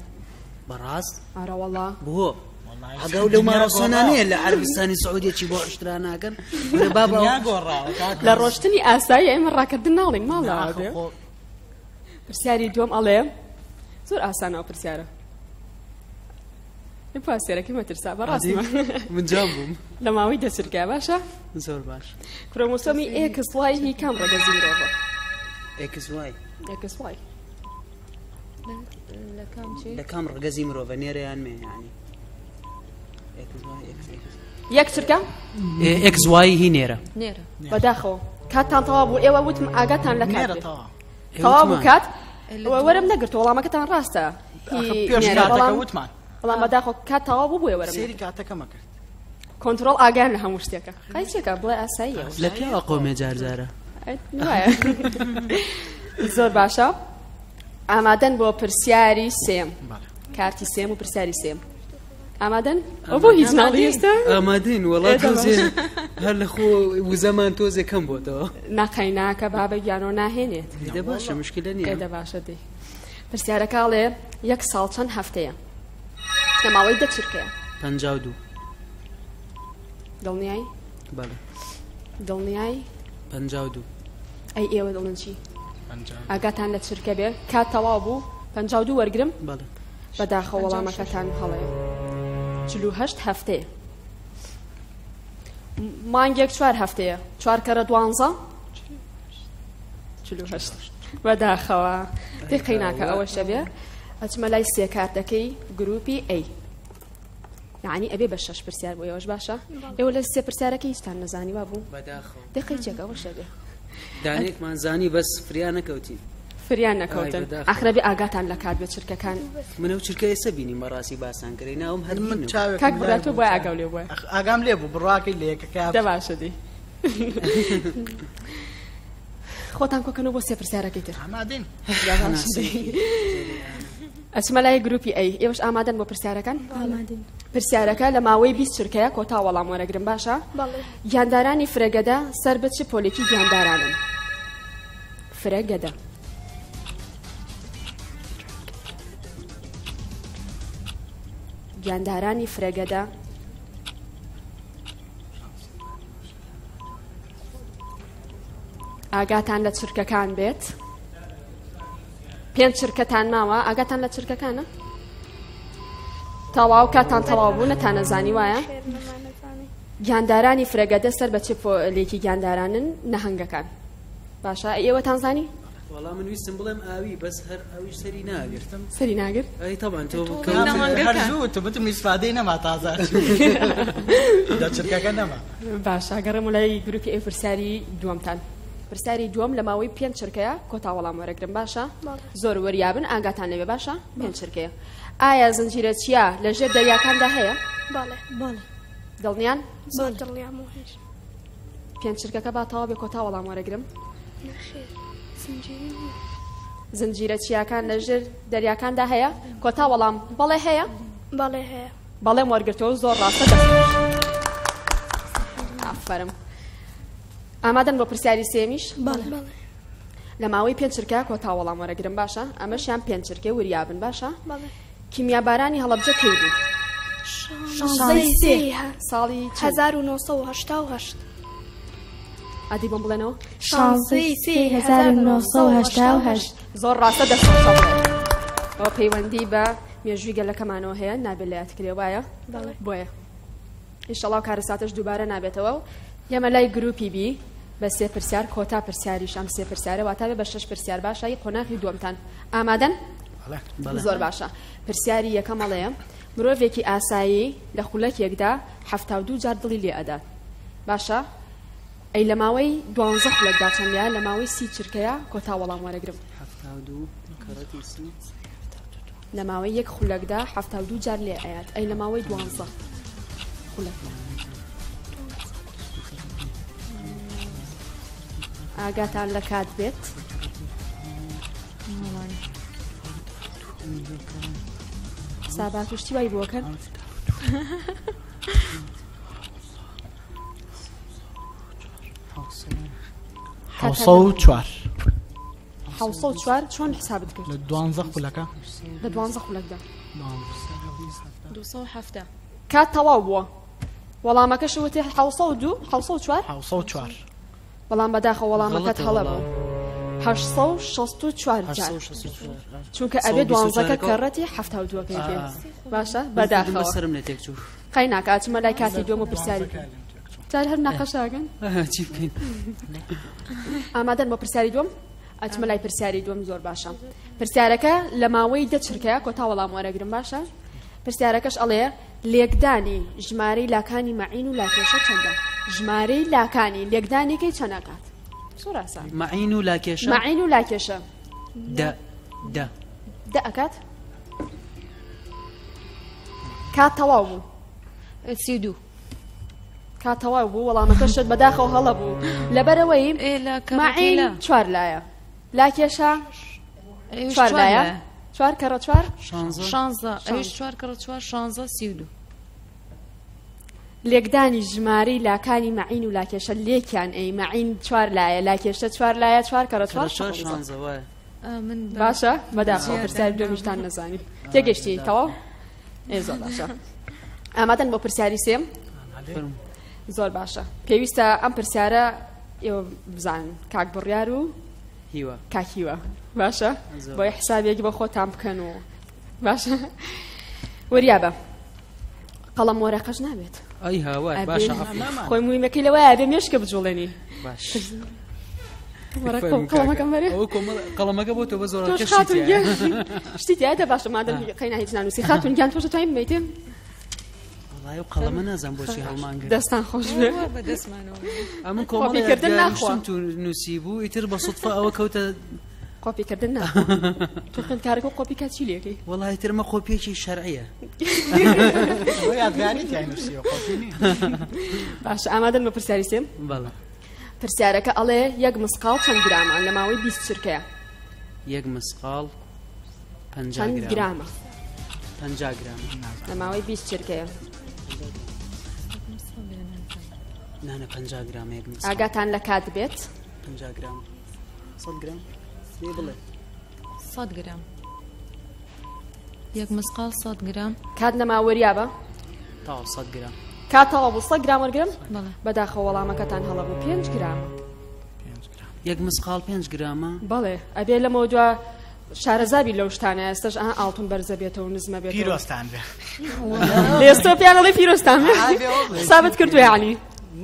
Speaker 5: بەڕاست
Speaker 1: ئارە وەڵا
Speaker 5: بۆ ئەگەو لەو ماراسۆنانەیە لە عەربستانی سعودیە چی بۆ حشترا ناکەن وەرە بابا
Speaker 7: دنیا گۆڕاوە کاک.
Speaker 1: لە ڕۆشتنی ئاسایی ئێمە ڕاکردن ناڵین ماڵەوە
Speaker 7: ئاخ،
Speaker 1: بێ
Speaker 7: خۆ
Speaker 1: پرسیاری دووەم ئەڵێ زۆر ئاسانە ئەو پرسیارە پاسێرەکەی مەترسا بەڕاستی
Speaker 5: من جام بووم
Speaker 1: لە ماوەی دەچرکە باشە
Speaker 5: زۆر باش
Speaker 1: کرۆمۆسۆمی ئێکس وای هی کام ڕەگەزی مرۆڤە
Speaker 5: ئێکس وای
Speaker 1: ئێکس وای
Speaker 6: لە کام چی؟
Speaker 5: لە کام ڕەگەزی مرۆڤە نێرە یان مێ یعنی ئێکس وای ئێکس ئێکس
Speaker 1: یەک چرکە
Speaker 5: ئێکس وای هی نێرە
Speaker 6: نێرە
Speaker 1: بەداخەوە کاتتان تەواو بوو ئێوە وتم ئاگاتان لە کات
Speaker 7: نێرە
Speaker 1: بێ.
Speaker 7: تەواو
Speaker 1: تەواو بوو
Speaker 5: وتمان.
Speaker 1: کات وەرم نەگرت وەڵامەکەتان ڕاستە
Speaker 7: ئاخ،
Speaker 1: هی
Speaker 7: پێش
Speaker 1: نێرە،
Speaker 7: کاتەکە
Speaker 1: بەڵام
Speaker 7: وتمان
Speaker 1: بەڵام بەداخەوە کات تەواو بوو بۆیە وەرم
Speaker 7: سەیری کاتەکەمە کرد
Speaker 1: کۆنترۆڵ ئاگایان لە هەموو شتێکە قەیچێکە بڵێ ئاساییە
Speaker 5: لە پیاوە قۆمێ جار جارە
Speaker 1: ئەی، وایە. زۆر باشە ئامادەن بۆ پرسیاری سێم
Speaker 7: بەڵێ.
Speaker 1: کارتی سێم و پرسیاری سێم ئامادەن ئەو بۆ هیچ ناڵی ئێستا
Speaker 5: ئامادەین وەڵا
Speaker 1: ئێ، دەباشە.
Speaker 5: تۆزێ هەر لە خۆ وزەمان تۆزێ کەم بۆتەوە
Speaker 1: ناقەی ناکە بابە گیانۆ ناهێنێت
Speaker 5: دە باشە مشکلە
Speaker 1: ئێ
Speaker 5: نییە
Speaker 1: دە باشە دەی پرسیارەکە ئەڵێ یەک ساڵ چەند هەفتەیە لە ماوەی دە چرکەیە
Speaker 5: 52
Speaker 1: دڵنیای
Speaker 5: بەڵێ
Speaker 1: دڵنیای
Speaker 5: 52
Speaker 1: ئەی ئێوە دڵن چی ئاگاتان لە چرکە بێ کات تەواو بوو 52 وەرگرم
Speaker 5: بەڵێ
Speaker 1: بەداخەوە وەڵامەکەتان هەڵەیە 48 هەفتەیە مانگێک چوار هەفتەیە چوار کەرە دوانزە 48 بەداخەوە دقی ناکە ئەوەشە بێ ئەچمە لای سێ کارتەکەی گروپی ئەی یعنی ئەبێ بە شەش پرسیار بۆ ئێوەش باشە ئێوە لە سێ پرسیارەکە هیچتان نەزانی وا بوو
Speaker 5: بەداخەوە
Speaker 1: دقی چێکە ئەوەشە بێ
Speaker 5: دانێکمان زانی بەس فریا نەکەوتین
Speaker 1: فریان نەکەوتن
Speaker 5: ئای، بەداخەوە.
Speaker 1: ئاخرەبی ئاگاتان لە کات بێ چرکەکان
Speaker 5: من ئەو چرکە ئێستا بینیم بەڕاستی باسان کردی ناوم هەر
Speaker 7: من
Speaker 5: بینم.
Speaker 7: چاوێکم
Speaker 1: کاک
Speaker 7: لای
Speaker 1: بڕا تۆ
Speaker 7: بوو.
Speaker 1: بۆی ئاگاو لێ بووە
Speaker 7: ئەخ، ئاگام لێ بوو بڕواکەی لە یەکەکە
Speaker 1: دە باشە دی خۆتان کۆکەنەوە بۆ سێ پرسیارەکەی تر
Speaker 7: ئامادەین
Speaker 1: ئەچمە لای گروپی ئەی ئێوەش ئامادەن بۆ پرسیارەکان
Speaker 4: ئامادەین
Speaker 1: پرسیارەکە لە ماوەی 20 چرکەیە کۆتا وەڵام وەرەگرم باشە
Speaker 3: بەڵێ.
Speaker 1: گیاندارانی فرەگەدە سەر بە چ پۆلێکی گیاندارانن فرەگەدە گیاندارانی فرەگەدە. ئاگاتان لە چرکەکان بێت. پێنج چرکەتان ماوە ئاگاتان لە چرکەکانە؟ تەواو کاتان تەواو بوو نەتانەزانی وایە؟ گیاندارانی فرەگەدە سەر بە چ پۆلێکی گیاندارانن نەهەنگەکان باشە ئێوەتان زانی؟
Speaker 5: وەڵا من ویستم بڵێم ئاوی بەس هەر ئەویش سەری ناگرتم
Speaker 1: سەری ناگرت
Speaker 5: ئەی تەبعەن تۆ
Speaker 7: هەر زوو وتم وتم ئیسفادەی نەما تازە دە چرکەکە نەما
Speaker 1: باشە گەڕێم لای گروپی ئەی پرسیاری دووەمتان پرسیاری دووەم لە ماوەی پێنج چرکەیە کۆتا وەڵام وەرەگرم باشە زۆر وەریابن ئاگاتان لەوێ باشە پێنج چرکەیە ئایا زنجیرە چیا لە ژێر دەریاکاندا هەیە
Speaker 3: بەڵێ
Speaker 2: بەڵێ
Speaker 1: دڵنیان
Speaker 3: زۆر دڵنیام و هەیە
Speaker 1: پێنج چرکەکە با تەواو بێ کۆتا وەڵام وەرەگرم.
Speaker 3: نەخێر زنجیرە نییە.
Speaker 1: زنجیرە چیاکان لە ژێر دەریاکاندا هەیە؟ کۆتا وەڵام بەڵێ هەیە؟
Speaker 3: بەڵێ هەیە.
Speaker 1: بەڵێم وەرگرتەوە زۆر ڕاستە دەست خۆش. ئافەرم. ئامادەن بۆ پرسیاری سێمیش؟
Speaker 3: بەڵێ.
Speaker 1: لە ماوەی پێنج چرکە کۆتا وەڵام وەرەگرم باشە؟ ئەمەشیان پێنج چرکەیە وریابن باشە؟
Speaker 3: بەڵێ.
Speaker 1: کیمیابارانی هەڵەبجە کەی بوو؟
Speaker 3: شانزەی سێ
Speaker 1: ساڵی چەند؟
Speaker 3: 1988.
Speaker 1: ئەدی بۆم بڵێنەوە؟
Speaker 4: شانزەی سێ 1988.
Speaker 1: زۆر ڕاستە دەست خۆش بڵێ. ئەوە پەیوەندی بە مێژووی گەلەکەمانەوە هەیە نابێت لە یاد کرێ وایە؟
Speaker 3: بەڵێ.
Speaker 1: بۆیە ئیشەڵا و کارەساتەش دووبارە نابێتەوە و یەمە لای گروپی بی بە سێ پرسیار کۆتا پرسیاریش ئەم سێ پرسیارە واتا بێ بە شەش پرسیار باشە ی قۆناغی دووەمتان ئامادەن؟ زۆر باشە پرسیاری یەکەم ئەڵێ مرۆڤێکی ئاسایی لە خولەکێکدا 72 جار دڵی لێ ئەدات باشە ئەی لە ماوەی دوانزە خولەکدا چەند لە لە ماوەی سی چرکەیە کۆتا وەڵام وەرەگرم لە ماوەی یەک خولەکدا 72 جار لێ ئەیات ئەی لە ماوەی دوانزە خولەکدا ئاگاتان لە کات بێت. سابات و شتی وای بۆکەن
Speaker 7: حوسە و چوار.
Speaker 1: حوسە و چوار چۆن حسابت کرد؟
Speaker 7: لە دوانزە خولەکە.
Speaker 1: لە دوانزە خولەکدا
Speaker 6: 270.
Speaker 1: کات تەواو بووە وەڵامەکەش وتی 702 704.
Speaker 7: 704.
Speaker 1: بەڵام بەداخەوە وەڵامەکەت
Speaker 5: غەڵەتە
Speaker 1: هەڵە
Speaker 5: وەڵام.
Speaker 1: بوو 864 جار چونکە ئەبێ دوانزەکە کەڕەتی 72ەکەی بێ باشە بەداخەوە
Speaker 5: سەرم لێ تێک چوو.
Speaker 1: قەی ناکا ئەچمە لای کاتی دووەم و پرسیاری جار هەر ناقەشاگەن.
Speaker 5: چی بکەین؟
Speaker 1: ئامادەن بۆ پرسیاری دووەم؟ ئەچمە لای پرسیاری دووەم زۆر باشە پرسیارەکە لە ماوەی دە چرکەیە کۆتا وەڵام وەرەگرم باشە پرسیارەکەش ئەڵێ لێکدانی ژمارەی لاکانی مەعین و لاکێشە چەندە؟ ژمارەی لاکانی لێکدانێکەی چەند ئەکات؟ زۆر ئاسان.
Speaker 5: مەعین و لاکێشە؟
Speaker 1: مەعین و لاکێشە.
Speaker 5: دە دە.
Speaker 1: دە ئەکات؟ کات تەواو بوو.
Speaker 6: 32.
Speaker 1: کات تەواو بوو وەڵامەکە شت بەداخەوە هەڵە بوو لەبەرەوەی مەعین چوار لایە لاکێشە چوار لایە چوار کەڕە چوار
Speaker 6: شانزە ئەویش چوار کەڕە چوار شانزە 32.
Speaker 1: لێکدانی ژمارەی لاکانی مەعین و لاکێشە لێکیان ئەی مەعین چوار لایە لاکێشە چوار لایە چوار کەڕە چوار
Speaker 5: شانزە وایە.
Speaker 1: باشە بەداخەوە پرسیاری دووەمیشتان نەزانی تێگەشتی تەواو ئێ زۆر باشە ئامادەن بۆ پرسیاری سێم؟ زۆر باشە پێویستە ئەم پرسیارە ئێوە بزانن کاک بڕیار و
Speaker 5: هیوا
Speaker 1: کاک هیوا باشە بۆی حسابێک بۆ خۆتان بکەن و باشە وریابە قەڵەم وەرەقەش نابێت
Speaker 5: ئەی هاوار باشە عەفو.
Speaker 1: خۆی مویمەکەی لەوەیە بێ مێشکە بجوڵێنی
Speaker 5: باش
Speaker 1: قەڵەمەکەم بەرێ
Speaker 5: ئەوە کۆمەڵ قەڵەمەکە بۆ تۆ بە زۆر
Speaker 1: تۆش خاتون گیان شتی تایە دە باشە مادەم قەینا هیچ نانووسی خاتون گیان تۆش دەتوانی بمەیتێ
Speaker 5: وەڵای ئەو قەڵەمە نازانم بۆچی هەڵمان گرت.
Speaker 1: دەستان خۆش بێ.
Speaker 6: بەدەستمانەوە.
Speaker 5: ئەمن کۆمەڵێک
Speaker 1: قۆپیکردن ناخوا.
Speaker 5: شتم تو نووسی بوو ئیتر بە سوتفە ئەوە کەوتە
Speaker 1: قۆپیکردن ناخوا. تۆ خوێندکارەکە و قۆپی کات چی لێکەی؟
Speaker 5: وەڵای ئیتر مە قۆپیەکی شەرعیە.
Speaker 7: بۆ یادگاری تیای نووسیوە قۆپی نییە.
Speaker 1: باشە ئامادەن بە پرسیاری سێم؟
Speaker 5: بەڵێ.
Speaker 1: پرسیارەکە ئەڵێ یەک مسقاڵ چەند گرامە لە ماوەی 20 چرکەیە؟
Speaker 5: یەک مسقاڵ 50
Speaker 1: چەند
Speaker 5: گرامە.
Speaker 1: گرامە؟
Speaker 5: 50 گرامە.
Speaker 1: لە ماوەی 20 چرکەیە.
Speaker 5: نانە 50 گرامە یەک مسقاڵ.
Speaker 1: ئاگاتان لە کات بێت.
Speaker 5: 50 گرام. 100 گرام؟ لێ بڵێ.
Speaker 6: 100 گرام. یەک مسقاڵ 100 گرام.
Speaker 1: کات نەما وەریابە.
Speaker 5: تەواو 100 گرام.
Speaker 1: کات تەواو بوو 100 گرام وەرگرم؟
Speaker 6: بەڵێ.
Speaker 1: بەداخەوە وەڵامەکەتان هەڵە بوو 5 گرامە.
Speaker 7: 5 گرام.
Speaker 5: یەک مسقاڵ 5 گرامە؟
Speaker 1: بەڵێ ئەبێ لەمەوە دوا شارەزابی لەو شتانە، ئێستاش ئەها ئاڵتون بەرزە بێتەوە نزمە بێتەوە.
Speaker 7: پیرۆزتان بێ.
Speaker 1: لێستۆ پێیان ئەڵێ پیرۆزتان بێ. حسابت کردووە یعنی؟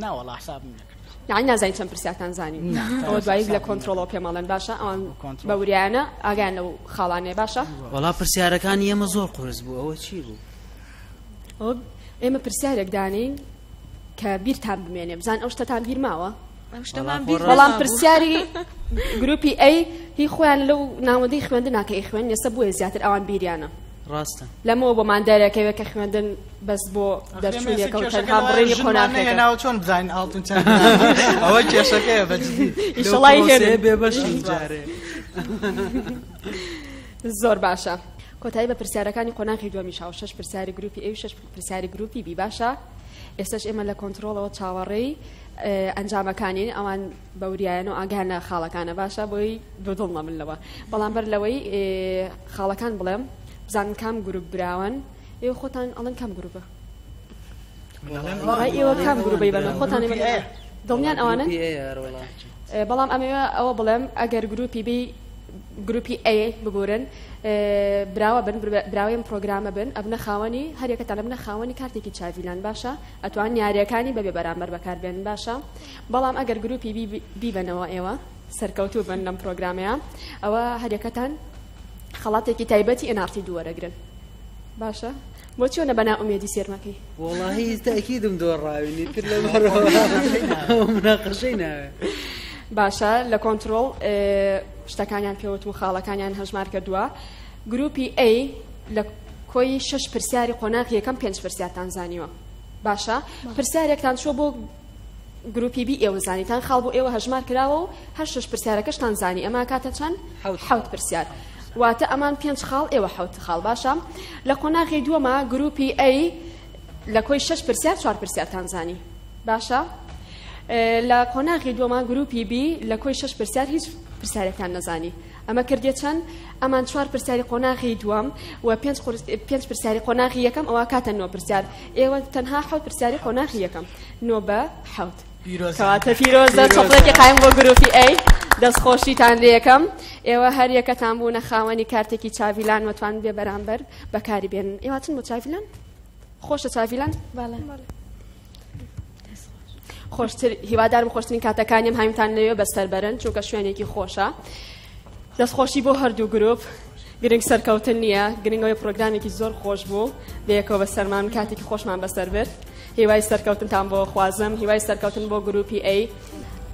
Speaker 7: نا وەڵا حسابم نەکرد.
Speaker 1: یعنی نازانی چەند پرسیارتان زانی؟ ئەوە دوایی لە کۆنترۆڵەوە پێم ئەڵێن باشە، ئەوان بە وریایانە ئاگایان لەو خاڵانەیە باشە؟
Speaker 5: وەڵا پرسیارەکانی ئێمە زۆر قورس بوو، ئەوە چی بوو؟
Speaker 1: ئەوە ئێمە پرسیارێک دانین کە بیرتان بمێنێ، بزان ئەو شتەتان بیر ماوە؟ بەڵام پرسیاری گروپی ئەی هی خۆیان لەو ناوەندەی خوێندن کە ئەیخوێن ئێستا بۆیە زیاتر ئەوان بیریانە.
Speaker 5: ڕاستە.
Speaker 1: لەمەوە بۆمان دەرەکەوێت کە خوێندن بەس بۆ دەرچوونێکە و تەنها بڕینی قۆناغێکە.
Speaker 7: ناوە چۆن بزانین ئاڵتون چەند؟ ئەوە کێشەکەیە بەجدی.
Speaker 1: ئیشەڵای هێنن.
Speaker 5: بێبەشی جارێ.
Speaker 1: زۆر باشە. کۆتایی بە پرسیارەکانی قۆناغی دووەمیش هاو، 6 پرسیاری گروپی ئەی و 6 پرسیاری گروپی بی. باشە ئێستاش ئێمە لە کۆنترۆڵەوە چاوەڕێی ئەنجامەکانین، ئەوان بەوریایەن و ئاگایان لە خاڵەکانە. باشە بۆی دوودڵ نەبن لەوە، بەڵام بەر لەوەی خاڵەکان بڵێم بزانن کام گروپ براون. ئێوە خۆتان ئەڵێن کام گروپە؟ ئێوە کام گروپەی بەمە خۆتان دڵنیان ئەوانن؟ بەڵام ئەمەوێ ئەوە بڵێم ئەگەر گروپی بی گروپی ئەی ببورن براوە بن، براوەی پرۆگرامە بن، ئەبنە خاوەنی هەریەکەتان ئەبنە خاوەنی کارتێکی چاڤیلان. باشە ئەتوان یاریەکانی بەبێ بەرامبەر بەکاربێن. باشە بەڵام ئەگەر گروپی بی بیبەنەوە ئێوە سەرکەوتوو بن لەم پرۆگرامەیە، ئەوە هەریەکەتان خەڵاتێکی تایبەتی NRT دوو وەرەگرن. باشە بۆ چۆنە بەنا ئومێدی سێرمەکەی؟
Speaker 5: وەڵاهی تەئکیدم دۆڕاوینی تر لەبەرەوە مناقەشەی ناوێ.
Speaker 1: باشە لە کۆنترۆڵ شتەکانیان پێوت و خاڵەکانیان هەژمار کردووە. گروپی ئەی لە کۆی 6 پرسیاری قۆناغی یەکەم 5 پرسیارتان زانیوە. باشە پرسیارێکتان چووە بۆ گروپی بی ئێوە زانیتان خاڵ بۆ ئێوە هەژمار کراوە و هەر 6 پرسیارەکەشتان زانی، ئەما کاتە چەند؟ 7 پرسیار. واتە ئەمان 5 خاڵ ئێوە 7 خاڵ. باشە لە قۆناغی دووەما گروپی ئەی لە کۆی 6 پرسیار 4 پرسیارتان زانی. باشە لە قۆناغی دووەما گروپی بی لە کۆی 6 پرسیار هیچ پرسیارێکتان نەزانی. ئەمە کردێ چەند؟ ئەمان 4 پرسیاری قۆناغی دووەم و 5 پرسیاری قۆناغی یەکەم، ئەوە کاتە 9 پرسیار. ئێوە تەنها 7 پرسیاری قۆناغی یەکەم، 9 بە 7. کەواتە پیرۆزە، چەپڵێکی قایم بۆ گروپی ئەی. دەستخۆشیتان لێ یەکەم. ئێوە هەر یەکەتان بوونە خاوەنی کارتێکی چاڤیلان وتوان بێ بەرامبەر بەکاری بێنن. ئێوە چن بۆ چاڤیلان؟ خۆشە چاڤیلان؟
Speaker 4: بەڵێ.
Speaker 1: خۆشتر هیوادارم خۆشترین کاتەکانیم هاوینتان لەوێ بەسەر بەرن، چونکە شوێنێکی خۆشە. دەستخۆشی بۆ هەردوو گروپ. گرنگ سەرکەوتن نییە، گرنگەوەی پرۆگرامێکی زۆر خۆش بوو، بەیەکەوە بەسەرمان کاتێکی خۆشمان بەسەر برد. هیوای سەرکەوتنتان بۆ خوازم، هیوای سەرکەوتن بۆ گروپی ئەی.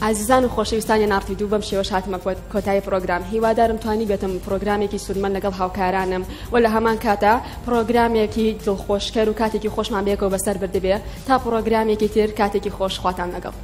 Speaker 1: ئازیزان و خۆشەویستانی NRT دوو، بەم شێوەش هاتمە کۆتایی پرۆگرام. هیوادارم توانی بێتم پرۆگرامێکی سوودمەند لەگەڵ هاوکارانم و لە هەمان کاتا پرۆگرامێکی دڵخۆشکەر و کاتێکی خۆشمان بەیەکەوە بەسەر بردبێ. تا پرۆگرامێکی تر کاتێکی خۆش، خواتان لەگەڵ.